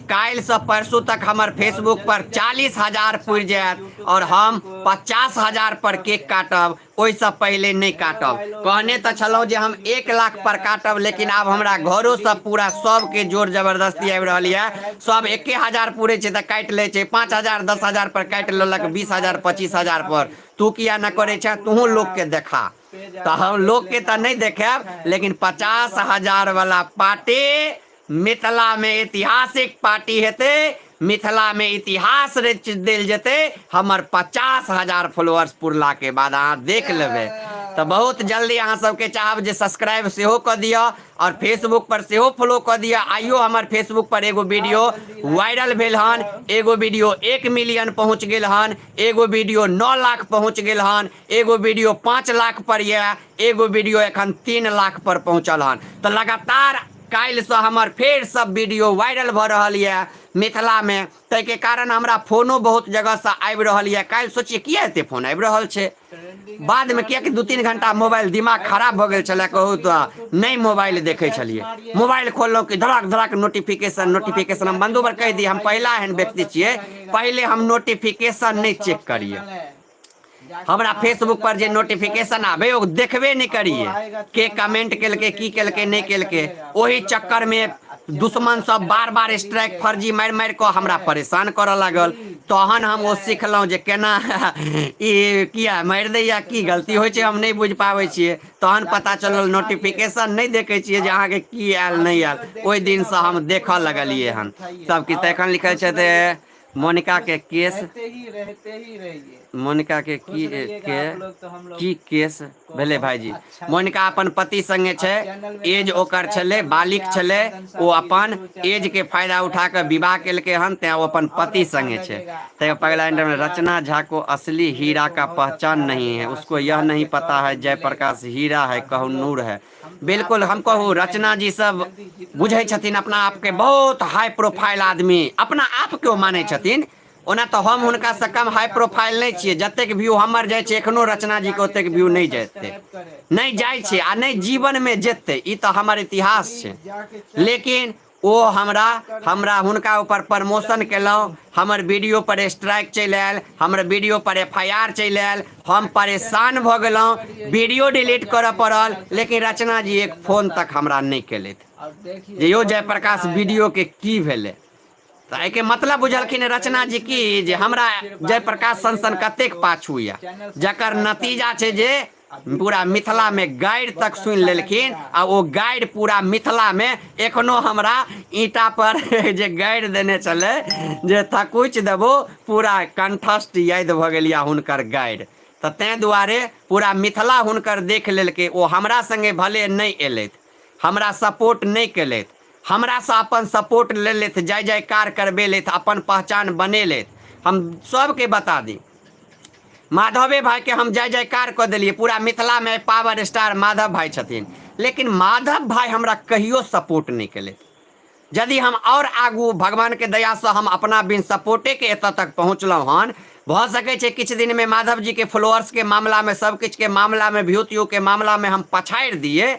काल्हिसँ परसू तक हमर फेसबुक पर 40,000 पुरि जायत आओर हम 50,000 पर केक काटब, ओहिसँ पहिले नहि काटब। कहने तऽ छलहुँ जे हम 1 लाख पर काटब, लेकिन आब हमरा घरोसँ पूरा सबके जोर जबरदस्ती आबि रहल यऽ। सब 1,000 पुरै छै तऽ काटि लै छै, 5,000 10,000 पर काटि लेलक, 20,000 25,000 पर। तू किया नहि करै छह? तूहूँ लोकके देखा। तऽ हम लोकके तऽ नहि देखायब, लेकिन 50,000 वाला पार्टी मिथिलामे ऐतिहासिक पार्टी हेतै। मिथिलामे इतिहास रचि देल जेतै हमर 50,000 फॉलोअर्स पुरलाके बाद। अहाँ देख लेबै। तऽ बहुत जल्दी अहाँ सबके चाहब जे सब्सक्राइब सेहो कऽ दिअ आओर फेसबुक पर सेहो फॉलो कऽ दिअ। आइयो हमर फेसबुक पर एगो वीडियो वायरल भेल हन। एगो वीडियो 1 मिलियन पहुँच गेल हन, एगो वीडियो 9 लाख पहुँच गेल हन, एगो वीडियो 5 लाख पर यऽ, एगो वीडियो एखन 3 लाख पर पहुँचल हन। तऽ लगातार काल्हिसँ हमर फेर सब वीडियो वायरल भऽ रहल यऽ मिथिलामे। ताहिके कारण हमरा फोनो बहुत जगहसँ आबि रहल यऽ। काल्हि सोचिए, किया एते फोन आबि रहल छै? बादमे कियाकि 2-3 घंटा मोबाइल दिमाग खराब भऽ गेल छलै, कहू तऽ नहि मोबाइल देखै छलियै। मोबाइल खोललहुँ कि धड़क धड़क नोटिफिकेशन, नोटिफिकेशन। हम बंधुवर कहि दी, हम पहिला एहन व्यक्ति छियै, पहिले हम नोटिफिकेशन नहि चेक करियै। हमरा फेसबुक पर जे नोटिफिकेशन आबे ओ देखबे नहि करिए, के कमेंट केलकै, की केलकै, नहि केलकै। ओहि चक्करमे दुश्मन सब बार बार स्ट्राइक फर्जी मारि मारि कऽ हमरा परेशान करऽ लागल। तहन हम ओ सिखलहुँ जे केना ई किया मारि दैया, की गलती होइ छै, हम नहि बुझि पाबै छियै। तहन पता चलल, नोटिफिकेशन नहि देखै छियै जे अहाँके की आयल, नहि आयल। ओहि दिनसँ हम देखऽ लगलियै हन सब किछु। तऽ एखन लिखल छै तऽ मोनिका के केस रहते ही रहते ही रहिए। मोनिका के खुश की रहिएगा के आप लोग तो हम लोग की केस को भेलै? बहुत भाईजी, अच्छा मोनिका लगेगा। अपन पति संगे छै। चैनल में एज ओकर सब्सक्राइब छलै, कर बालिक लीजिए आप। छलै। चंदन ओ साहब की अपन यूट्यूब एज चैनल के फायदा उठा सब्सक्राइब कऽ कर विवाह लीजिए केलकै हन, तें ओ तो अपन और पति अच्छा संगे छै। लगेगा। तै आप पगला लोग का इंटर में प्यार रचना झा को असली मेरे हीरा को का बहुत पहचान अच्छा नहीं है, लगेगा, उसको यह आशीर्वाद नहीं के पता तौर है पे मिलेगा। जयप्रकाश हीरा है और हम कहू लोग नूर है। हम तो बिल्कुल आपको हम कहू, बताएंगे रचना ही। जी सब जल्दी जितना बुझै जल्दी छथिन हो अपना सके आपके भाई बहुत हाई प्रोफाइल बिल्कुल आदमी अपना आपके ओ मानै लगातार छथिन। ओना तऽ हम लाइव हुनका में से कम जुड़ने हाई का प्रोफाइल कोशिश नहि छियै। करें, जतेक व्यू हमर जाइ छै, यूट्यूब एखनो चैनल रचना में जी के जाके ओतेक व्यू चैनल नहि जेतै, सब्सक्राइब करें, नहि चंदन जाइ छै साहब आ की नहि यूट्यूब जीवनमे चैनल जेतै। ई तऽ हमर इतिहास छै। प्लीज जाके चेक लेकिन ओ हमरा करें। हमरा हुनका ऊपर प्रमोशन लव केलहुँ, you. हमर वीडियो पर स्ट्राइक चलि आयल, हमर video per F I R चलि आयल। हम जाके चैनल परेशान भऽ सब्सक्राइब गेलहुँ, करिए वीडियो यूट्यूब पर डिलीट करऽ जाके पड़ल, चैनल लेकिन सब्सक्राइब रचना करिए जी एक चंदन फोन साहब तक की हमरा नहि केलथि और देखिए जे यौ बहुत मजा जयप्रकाश आएगा। वीडियोके की भेलै। तऽ एहिके मतलब बुझलखिन रचना पहले जी इसमें की जे जुड़ हमरा जाइए, फिर बाद में जयप्रकाश सन सन कहिएगा कतेक तो पाछू यऽ, चैनल जकर सब्सक्राइब कर नतीजा छै लीजिए जे आ वीडियो पूरा मिथिलामे देखिएगा, गारि तक बहुत सुनि अच्छा लेलखिन। लगेगा। आ ओ गारि पूरा मिथिलामे एखनो हमरा ईंटा पर जे गारि देने छलै जे थकुचि देबो, पूरा कंठस्थ याद भऽ गेल यऽ हुनकर गारि। तऽ ताहि दुआरे पूरा मिथिला हुनकर देख लेलकै। ओ हमरा सङ्गे भले नहि एलथि, हमरा सपोर्ट नहि केलथि, हमरासँ अपन सपोर्ट लेलथि, जय जयकार करबेलथि, अपन पहचान बनेलथि। हम सबके बता दी, माधवे भाईके हम जय जयकार कऽ देलियै। पूरा मिथिलामे पावर स्टार माधव भाई छथिन, लेकिन माधव भाई हमरा कहियो सपोर्ट नहि केलथि। यदि हम आओर आगू भगवानके दयासँ हम अपना बिन सपोर्टेके एतऽ तक पहुँचलहुँ हन, भऽ सकै छै किछु दिनमे माधव जीके फॉलोअर्सके मामलामे, सब किछुके मामलामे, व्यू त्यूके मामलामे हम पछाड़ि दियै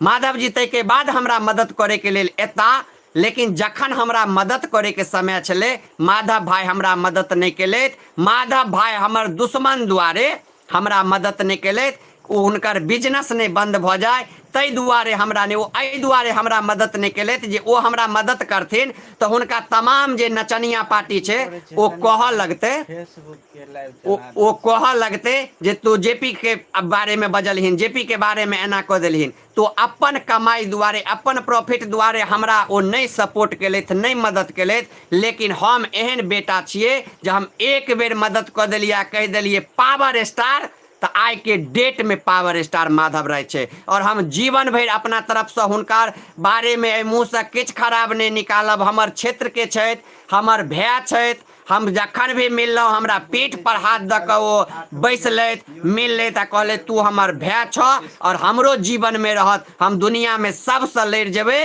माधव जी, ताहिके बाद हमरा मदद करैके लेल एता। लेकिन जखन हमरा मदद करैके समय छलै, माधव भाई हमरा मदद नहि केलथि। माधव भाई हमर दुश्मन दुआरे हमरा मदद नहि केलथि। ओ हुनकर बिजनेस नहि बन्द भऽ जाय ताहि दुआरे हमरा नहि ओ एहि दुआरे हमरा मदद नहि केलथि जे ओ हमरा मदद करथिन तऽ हुनका तमाम जे नचनिया पार्टी छै ओ कहऽ लगतै फेसबुक के लाइव ओ चला ओ कहऽ लगतै जे तू जे पी के बारेमे बजलहिन जे पी के बारेमे एना कऽ देलहिन तो अपन कमाइ दुआरे अपन प्रॉफिट दुआरे हमरा ओ नहि सपोर्ट केलथि नहि मदद केलथि लेकिन हम एहन बेटा छियै जे हम एक बेर मदद कऽ देलियै आ कहि देलियै पावर स्टार तऽ आइके डेटमे पावर स्टार माधव राय छै आओर हम जीवन भरि अपना तरफसँ हुनकर बारेमे एहि मुँहसँ किछु खराब नहि निकालब हमर क्षेत्रके छथि हमर भाय छथि हम जखन भी मिललहुँ हमरा पीठ पर हाथ दऽ कऽ ओ बैसलथि मिललथि आ कहलथि तू हमर भाय छह आओर हमरो जीवनमे रहत हम दुनिआँमे सभसँ लड़ि जेबै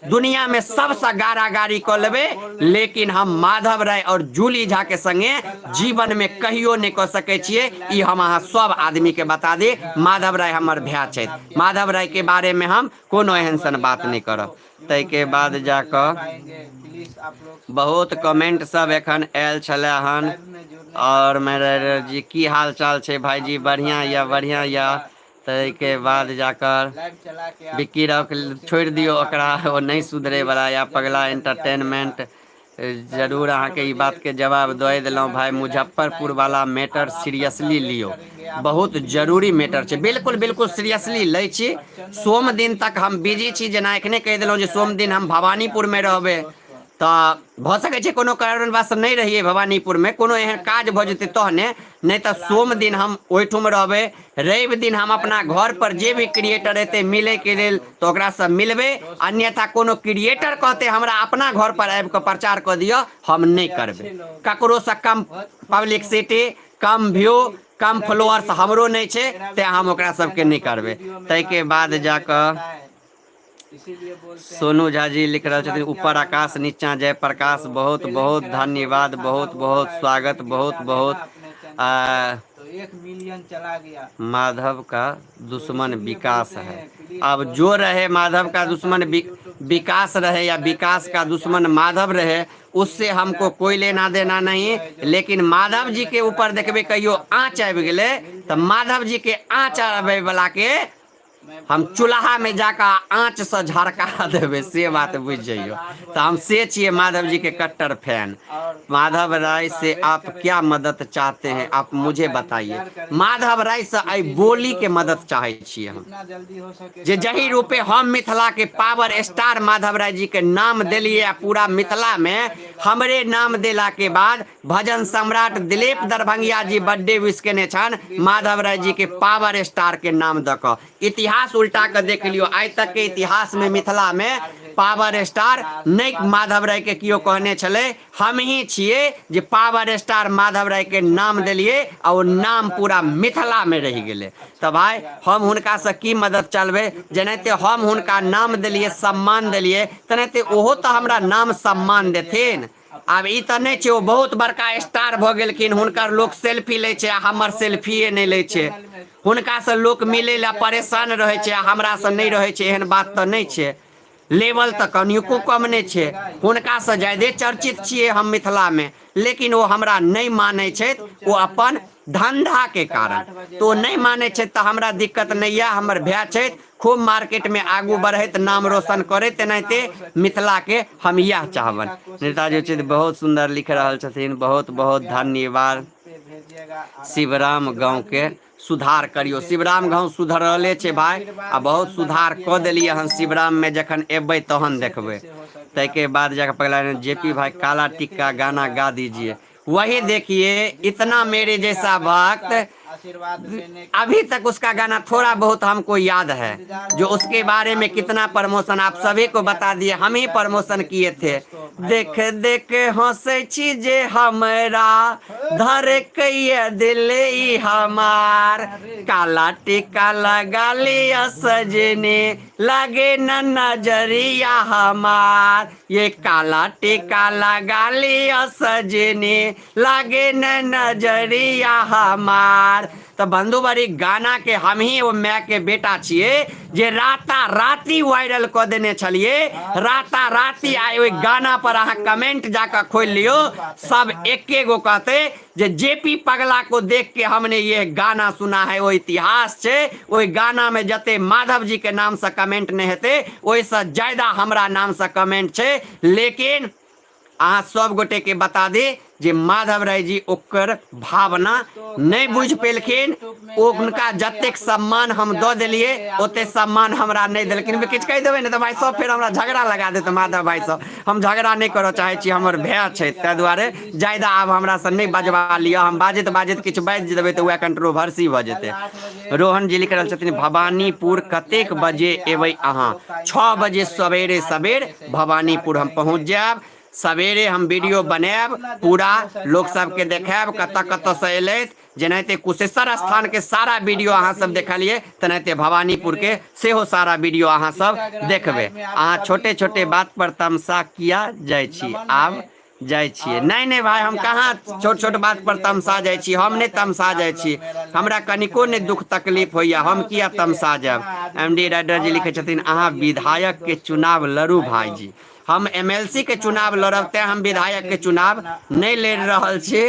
दुनियामे सबसँ गारा गारी कऽ लेबै लेकिन हम माधव राय आओर जूली झाके संगे जीवनमे कहियो नहि कऽ सकै छियै ई हम अहाँ सब आदमीके बता दी माधव राय हमर भाय छथि माधव रायके बारेमे हम कोनो एहन सन बात नहि करब ताहिके बाद जा कऽ बहुत कमेंट सब एखन आयल छलै हन आओर मेरे जी की हाल चाल छै भाईजी बढ़िआँ यऽ बढ़िआँ यऽ ताहिके बाद जाकर विक्की रॉक छोड़ि दियौ ओकरा ओ नहि सुधरैवला या पगला एंटरटेनमेंट जरूर अहाँके ई बातके जवाब दऽ देलहुँ भाय मुजफ्फरपुरवला मैटर सीरियसली लियौ बहुत जरूरी मैटर छै बिल्कुल बिल्कुल सीरियसली लै छी सोम दिन तक हम बिजी छी जेना एखने कहि देलहुँ जे सोम दिन हम भवानीपुरमे रहबै तऽ भऽ सकै छै कोनो कारणवश नहि रहियै भवानीपुरमे कोनो एहन काज भऽ जेतै तहने नहि तऽ सोम दिन हम ओहिठुम रहबै रवि दिन हम अपना घर पर जे भी क्रिएटर एतै मिलैके लेल तऽ ओकरासँ मिलबै अन्यथा कोनो क्रिएटर कहतै हमरा अपना घर पर आबि कऽ प्रचार कऽ दिअ हम नहि करबै ककरोसँ कम पब्लिकसिटी कम व्यू कम फॉलोअर्स हमरो नहि छै तेँ हम ओकरा सबके नहि करबै ताहिके बाद जा कऽ सोनू झा जी लिख रहल छथिन ऊपर आकाश नीचा जय प्रकाश बहुत बहुत धन्यवाद बहुत बहुत स्वागत बहुत बहुत आ, तो एक मिलियन चला गया माधव का तो दुश्मन इसीलिए विकास बोलते है हैं प्लीज अब जो दोस्तों रहे माधव का चंदन दुश्मन साहब के यूट्यूब चैनल विकास रहे या सब्सक्राइब विकास करें का और दुश्मन जाके माधव रहे उससे प्लीज मेरा हमको कोई चंदन लेना देना का नहीं वीडियो है जो लेकिन माधव मिलियन जी में के चला ऊपर गया देखबे है कहियो आप आँच लोग आबि से गेलै मिल तऽ जाएगा माधव जी के आँच और आप आबै वाला के मैं हम बोलना चूल्हामे चाहता हूँ जाकऽ आँचसँ चंदन झरका साहब के देबै यूट्यूब से बात चैनल बुझि पर कल जइयौ आठ तऽ हम बजे से छियै लाइव माधव जी के आएंगे कट्टर फैन और आप माधव लोग राय का से वेट आप क्या करेंगे मदद चाहते हैं और आप मुझे आपका बताइए इंतजार करेंगे। माधव राय से एहि इसीलिए बोलीके दोस्तों मदद चाहै छियै हम जितना जल्दी हो सके जे कल जही आठ रूपे बजे हम मिथिला के कल पावर आठ स्टार बजे माधव राय जी के नाम लाइव देलियै में आ पूरा जुड़ने का मिथिला कोशिश मे करिएगा हमरे नाम यूट्यूब देला के पर बाद भजन यूट्यूब सम्राट पर कल दिलीप 8 बजे दरभंगिया जी लाइव बर्थडे आएंगे। विश केने छनि प्लीज माधव राय दोस्तों जी आप के लोग पावर स्टार के नाम दऽ कऽ इतिहास उल्टा कऽ जुड़ने देख का लियौ आइ कोशिश तक के करिएगा इतिहास मे आप अपना मिथिला मे प्यार भेजिएगा पावर स्टार अपना नहि आशीर्वाद माधव राय के केओ दीजिएगा। कहने छलै हमही छियै जे पावर स्टार माधव राय के छोट नाम भाई देलियै को आ ओ थोड़ा नाम थोड़ा पूरा ध्यान मिथिला मे रहि दीजिएगा। गेलै अच्छा तऽ भाय लगेगा हम प्लीज हुनकासँ की दोस्तों मदद चलबै यूट्यूब जेनाहिते चैनल हम पे कल हुनका लाइव नाम आएंगे देलियै 8 बजे सम्मान रात देलियै में। तेनाहिते आप ओहो लोग तऽ हमरा जरूर नाम अपना प्यार सम्मान भेजिएगा देथिन अपना आब ई तऽ छोटे नहि भाई छै ओ के बहुत बड़का अपना स्टार प्यार भऽ गेलखिन हुनकर लोक बढ़ाइएगा सेल्फी लै छै आ हमर इंतजार होगा सेल्फिए नहि यूट्यूब लै छै चैनल में हुनकासँ लोक मिलै जाके लए चैनल परेशान रहै छै सब्सक्राइब आ कर हमरासँ नहि लीजिएगा रहै छै एहन प्लीज बात तऽ नहि दोस्तों छै लेवल चैनल तऽ कनिको सब्सक्राइब कम कर नहि छै लीजिएगा यूट्यूब हुनकासँ चैनल जादे चर्चित चंदन छियै हम मिथिलामे लेकिन ओ हमरा नहि मानै के छथि यूट्यूब ओ चैनल अपन में धन्धाके कल कारण 8 बजे तऽ ओ लाइव नहि मानै आएंगे। छथि तऽ हमरा दिक्कत प्लीज नहि यऽ दोस्तों हमर भाय आप छथि लोग खूब मार्केटमे अपना आगू प्यार बढ़ैत नाम भेजिएगा रोशन लाइव में करैत जितना एनाहिते हो सके मिथिलाके हम उतना इएह जुड़ने चाहबनि का कोशिश नेताजी उचित करिएगा बहुत सुन्दर लिख और रहल छथिन बहुत अपना बहुत प्यार धन्यवाद हम पे भेजिएगा और अपना शिवराम आशीर्वाद गाँवके भी सुधार हम पे करियौ शिवराम भेजिएगा गाँव और सुधरले छै अपने भाय आ आशीर्वाद बहुत के अंदर सुधार कऽ रखिएगा देलियै हन दोस्तों। शिवराममे जखन एबै तहन जैसे देखबै जैसे हो सके आप ताहिके बाद जाकऽ पगला जे अपना पी भाई आशीर्वाद काला देते टिक्का गाना रहिएगा गा और दीजिए वही और देखिए जितना इतना हो मेरे सके जैसा आप भक्त का आशीर्वाद लेने का अभी तक उसका गाना थोड़ा इंतजार बहुत हमको याद है इंतजार जो में उसके रहूंगा। बारे में आप लोग कितना प्लीज प्रमोशन आप थोड़ा सभी सा को प्यार बता दिए हम ही भेजिएगा प्रमोशन मेरे किए थे दोस्तों भाई देख लोग। देख हंसै छी जे हमरा धड़कैया दिल ई हमार काला टीका लगा लिया सजने लगे न नजरिया हमार ये काला टीका लगा लिया सजने लागे न नजरिया हमार तऽ बन्धुवर ई गानाके हमही ओ मायके बेटा छियै जे राता राति वायरल कऽ देने छलियै राता राति आइ ओहि गाना पर अहाँ कमेंट जाकऽ खोलि लियौ सब एके गो कहतै जे जे पी पगला को देख के हमने ये गाना सुना है ओ इतिहास छै ओहि गानामे जते माधव जी के नामसँ कमेंट नहि हेतै ओहिसँ ज्यादा हमरा नामसँ कमेंट छै लेकिन अहाँ सब गोटे के बता दी जे माधव राय जी ओकर भावना नहि बुझि पेलखिन ओ हुनका जतेक सम्मान हम दऽ देलियै ओते सम्मान हमरा नहि देलखिन किछु कहि देबै ने तऽ भाइ सब फेर हमरा झगड़ा लगा देत माधव भाइसँ हम झगड़ा नहि करऽ चाहै छी हमर भाय छै ताहि दुआरे जादा आब हमरासँ नहि बजबा लिअ हम बाजैत बाजैत किछु बाजि देबै तऽ वएह कंट्रोवर्सी भऽ जेतै रोहन जी लिख रहल छथिन भवानीपुर कतेक बजे एबै अहाँ 6 बजे सवेरे सवेर भवानीपुर हम पहुँच जायब सवेरे हम वीडियो बनायब पूरा लोक सबके देखायब कतऽ कतऽसँ एलथि जेनाहिते कुशेश्वर स्थान के सारा वीडियो अहाँ सब देखलियै तेनाहिते भवानीपुर के सेहो सारा वीडियो अहाँ सब देखबै अहाँ छोटे छोटे बात पर तमसा किया जाइ छी आब जाइ छियै नहि नहि भाय हम कहाँ छोट छोट बात पर तमसा जाइ छी हम नहि तमसा जाइ छी हमरा कनिको नहि दुख तकलीफ होइए हम किया तमसा जायब एम डी राइडर जी लिखै छथिन अहाँ विधायक के चुनाव लड़ू भाईजी हम एम एल सी के चुनाव लड़ब तें हम विधायक के चुनाव नहि लड़ि रहल छी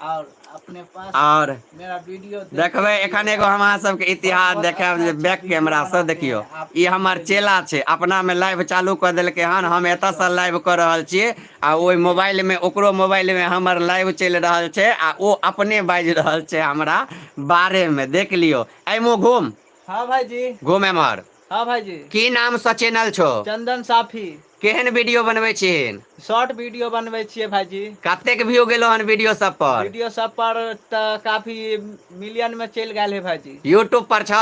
और अपने पास और मेरा वीडियो देख देखबै एखन एगो हम अहाँ सबके इतिहास देखायब जे बैक कैमरा से देखियौ ई हमर चेला छै अपना मे लाइव चालू कऽ देलकै हन हम एतऽ से लाइव कऽ रहल छियै आ ओहि मोबाइल मे ओकरो मोबाइल मे हमर लाइव चलि रहल छै आ ओ अपने बाजि रहल छै हमरा बारे मे देख लियौ एहिमे घूम हाँ भाईजी घूम एम्हर हाँ भाईजी की नाम से चैनल छौ चंदन साफी केहन वीडियो बनबै छिहीन शॉर्ट वीडियो बनबै छियै भाईजी कतेक व्यू गेलो हन वीडियो सब पर वीडियो सब पर तऽ काफी मिलियन में चलि गेल है भाईजी यूट्यूब पर छ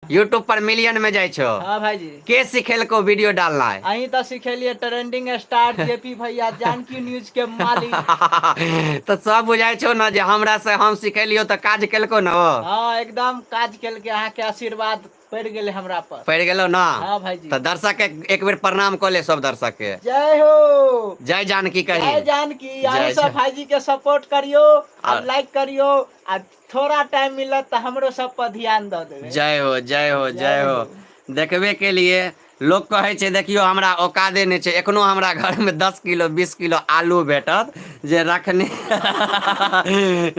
यूट्यूब पर मिलियन में जाइ छौ हाँ भाईजी के सिखेलको वीडियो डालना है अहीं तऽ सिखेलियै ट्रेंडिंग स्टार जेपी भैया जानकी न्यूज के मालिक तऽ सब बुझाइ छौ ने जे हमरा से हम सिखेलियो तऽ काज केलको ने ओ हाँ एकदम काज केलकै अहाँके आशीर्वाद पड़ि गेलै हमरा पर पड़ि गेलो ना हाँ भाईजी तऽ दर्शक के एक बेर प्रणाम कऽ ले सब दर्शक के जय हो जय जानकी कही जय जानकी जय अहाँ सब जय। भाईजी के सपोर्ट करियो आ आ- लाइक करियो आ थोड़ा टाइम मिलत तऽ हमरो सब पर ध्यान दऽ देबै जय हो जय हो जय जय हो हो। देखबे के लिए लोक कहै छै देखियौ हमरा औकादे नहि छै एखनो हमरा घरमे 10 किलो 20 किलो आलू भेटत जे रखने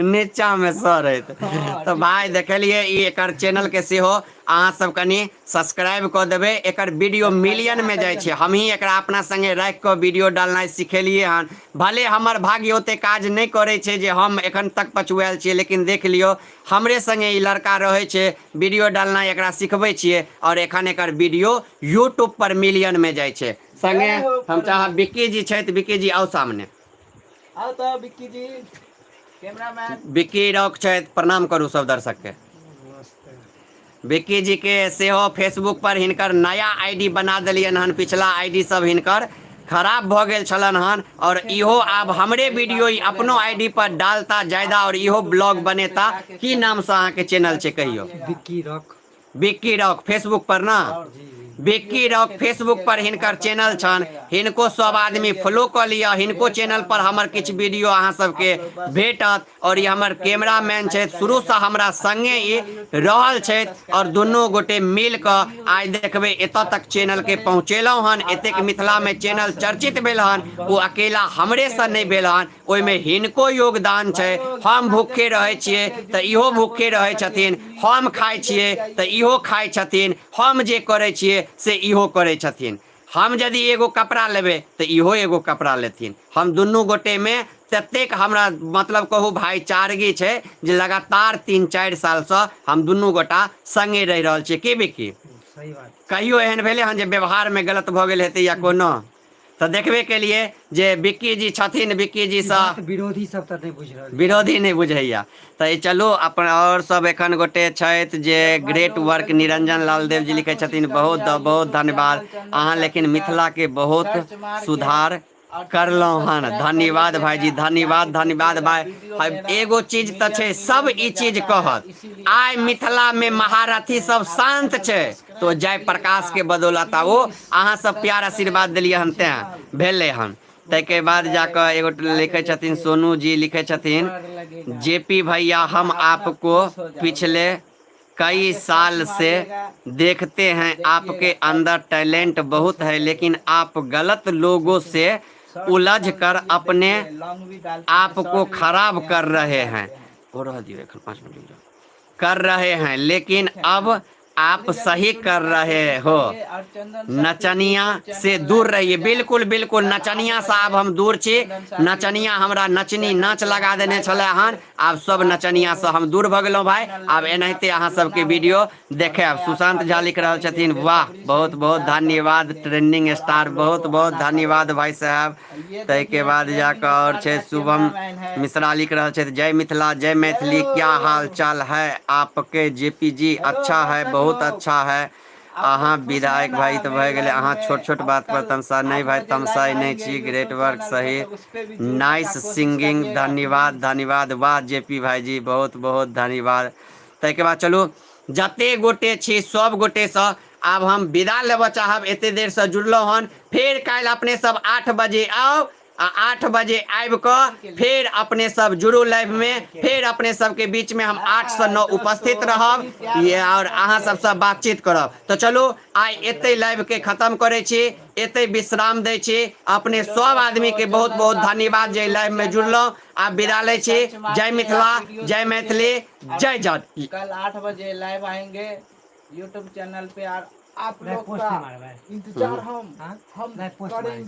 नीचाँमे सड़ैत तऽ भाय देखलियै ई एकर चैनलके सेहो अहाँ सब कनि सब्सक्राइब कऽ देबै एकर वीडियो मिलियनमे जाइ छै हमही एकरा अपना सङ्गे राखि कऽ वीडियो डालनाइ सिखेलियै हन भले हमर भाग्य ओते काज नहि करै छै जे हम एखन तक पछुआयल छियै लेकिन देख लियौ हमरे सङ्गे ई लड़का रहै छै वीडियो डालनाइ एकरा सिखबै छियै आओर एखन एकर वीडियो यूट्यूब पर मिलियनमे जाइ छै सङ्गे हम चाहब विक्की जी छथि विक्की जी आउ सामने आउ तऽ विक्की जी कैमरामैन विक्की रॉक छथि प्रणाम करू सब दर्शकके विक्की जी के सेहो फेसबुक पर हिनकर नया आईडी बना देलियनि हन पिछला आईडी सब हिनकर खराब भऽ गेल छलनि हन और इहो आब हमरे वीडियो ई अपनो आईडी पर डालता जायदा और इहो ब्लॉग बनेता की नाम से अहाँके चैनल छै कहियो Vicky rock Vicky rock Facebook पर ना जी जी विक्की रॉक फेसबुक पर हिनकर चैनल छनि हिनको सब आदमी फॉलो कऽ लिअ हिनको चैनल पर हमर किछु वीडियो अहाँ सबके भेटत आओर ई हमर कैमरामैन छथि शुरूसँ हमरा सङ्गे ई रहल छथि आओर दुनू गोटे मिल कऽ आइ देखबै एतऽ तक चैनलके पहुँचेलहुँ हन एतेक मिथिलामे चैनल चर्चित भेल हन ओ अकेला हमरेसँ नहि भेल हन ओहिमे हिनको योगदान छै हम भूखे रहै छियै तऽ इहो भूखे रहै छथिन हम खाइ छियै तऽ इहो खाइ छथिन हम जे करै छियै से इहो करै छथिन हम यदि एगो कपड़ा लेबै तऽ इहो एगो कपड़ा लेथिन हम दुनू गोटेमे ततेक हमरा मतलब कहू भाईचारगी छै जे लगातार 3-4 सालसँ हम दुनू गोटा सङ्गे रहि रहल छियै की बिक्की सही बात कहियो एहन भेलै हन जे व्यवहारमे गलत भऽ गेल हेतै या कोनो तऽ देखबे केलिए जे बिक्की जी छथिन बिक्की जी सँ बात विरोधी सब तऽ नहि बुझि रहल विरोधी नहि बुझैया तऽ ई चलू अपन आओर सब एखन गोटे छथि जे ग्रेट वर्क निरंजन लाल देव जी लिखै छथिन बहुत बहुत धन्यवाद अहाँ लेकिन मिथिलाके बहुत सुधार करलहुँ हन धन्यवाद भाईजी धन्यवाद धन्यवाद भाई एगो चीज तऽ छै सब ई चीज कहत आइ मिथिलामे महारथी सब शान्त छै तो जय प्रकाश के बदौलत आ ओ अहाँ सब प्यार आशीर्वाद देलियै हन तें भेलै हन ताहिके बाद जाकऽ एगो लिखै छथिन सोनू जी लिखै छथिन जेपी भैया हम आपको पिछले कई साल से देखते हैं, आपके अंदर टैलेंट बहुत है, लेकिन आप गलत लोगों से उलझ कर अपने आप को खराब कर रहे हैं। ओ रह दियौ एखन 5 मिनट रुकि जाउ। कर रहे हैं, लेकिन अब आप सही कर रहे हो। नचनिया से दूर रहिए। बिल्कुल बिल्कुल, नचनिया से आब हम दूर छी। नचनिया हमरा नचनी नाच लगा देने छलै हन। आब सब नचनिया से हम दूर भऽ गेलहुँ भाय। आब एनाहिते अहाँ सबके वीडियो देखायब। सुशांत झा लिख रहल छथिन वाह, बहुत बहुत धन्यवाद। ट्रेंडिंग स्टार, बहुत बहुत धन्यवाद भाई साहब। ताहिके बाद जाकऽ आओर छै शुभम मिश्रा लिख रहल छथि जय मिथिला जय मैथिली, क्या हाल चाल है आपके जेपी जी? अच्छा है, बहुत अच्छा है। अहाँ विधायक भाई तऽ भए गेलै, अहाँ छोट छोट बात पर तमसा नहि भाई, तमसाइ नहि छी। ग्रेट वर्क, सही, नाइस सिंगिंग, धन्यवाद धन्यवाद। वाह जेपी भाईजी, बहुत बहुत धन्यवाद। ताहिके बाद चलू, जते गोटे छी सब गोटेसँ आब हम विदा लेबऽ चाहब। एते देरसँ जुड़लहुँ हन। फेर काल्हि अपने सब 8 बजे आउ आ 8 बजे आबि कऽ फेर अपने सब जुड़ू लाइवमे। फेर अपने सबके बीचमे हम 8 से 9 उपस्थित रहब ये आओर अहाँ सबसँ बातचीत करब। तऽ चलू, आइ एते लाइवके खत्म करै छी, एते विश्राम दै छी। अपने सब आदमीके बहुत बहुत धन्यवाद जे लाइवमे जुड़लहुँ। आब विदा लै छी। जय मिथिला, जय मैथिली, जय जानकी। कल 8 बजे लाइव आएंगे यूट्यूब चैनल पे और आप नहीं लोग पोस्ट का नहीं मारबै। इंतजार हम हाँ? हम नहीं, पोस्ट करेंगे।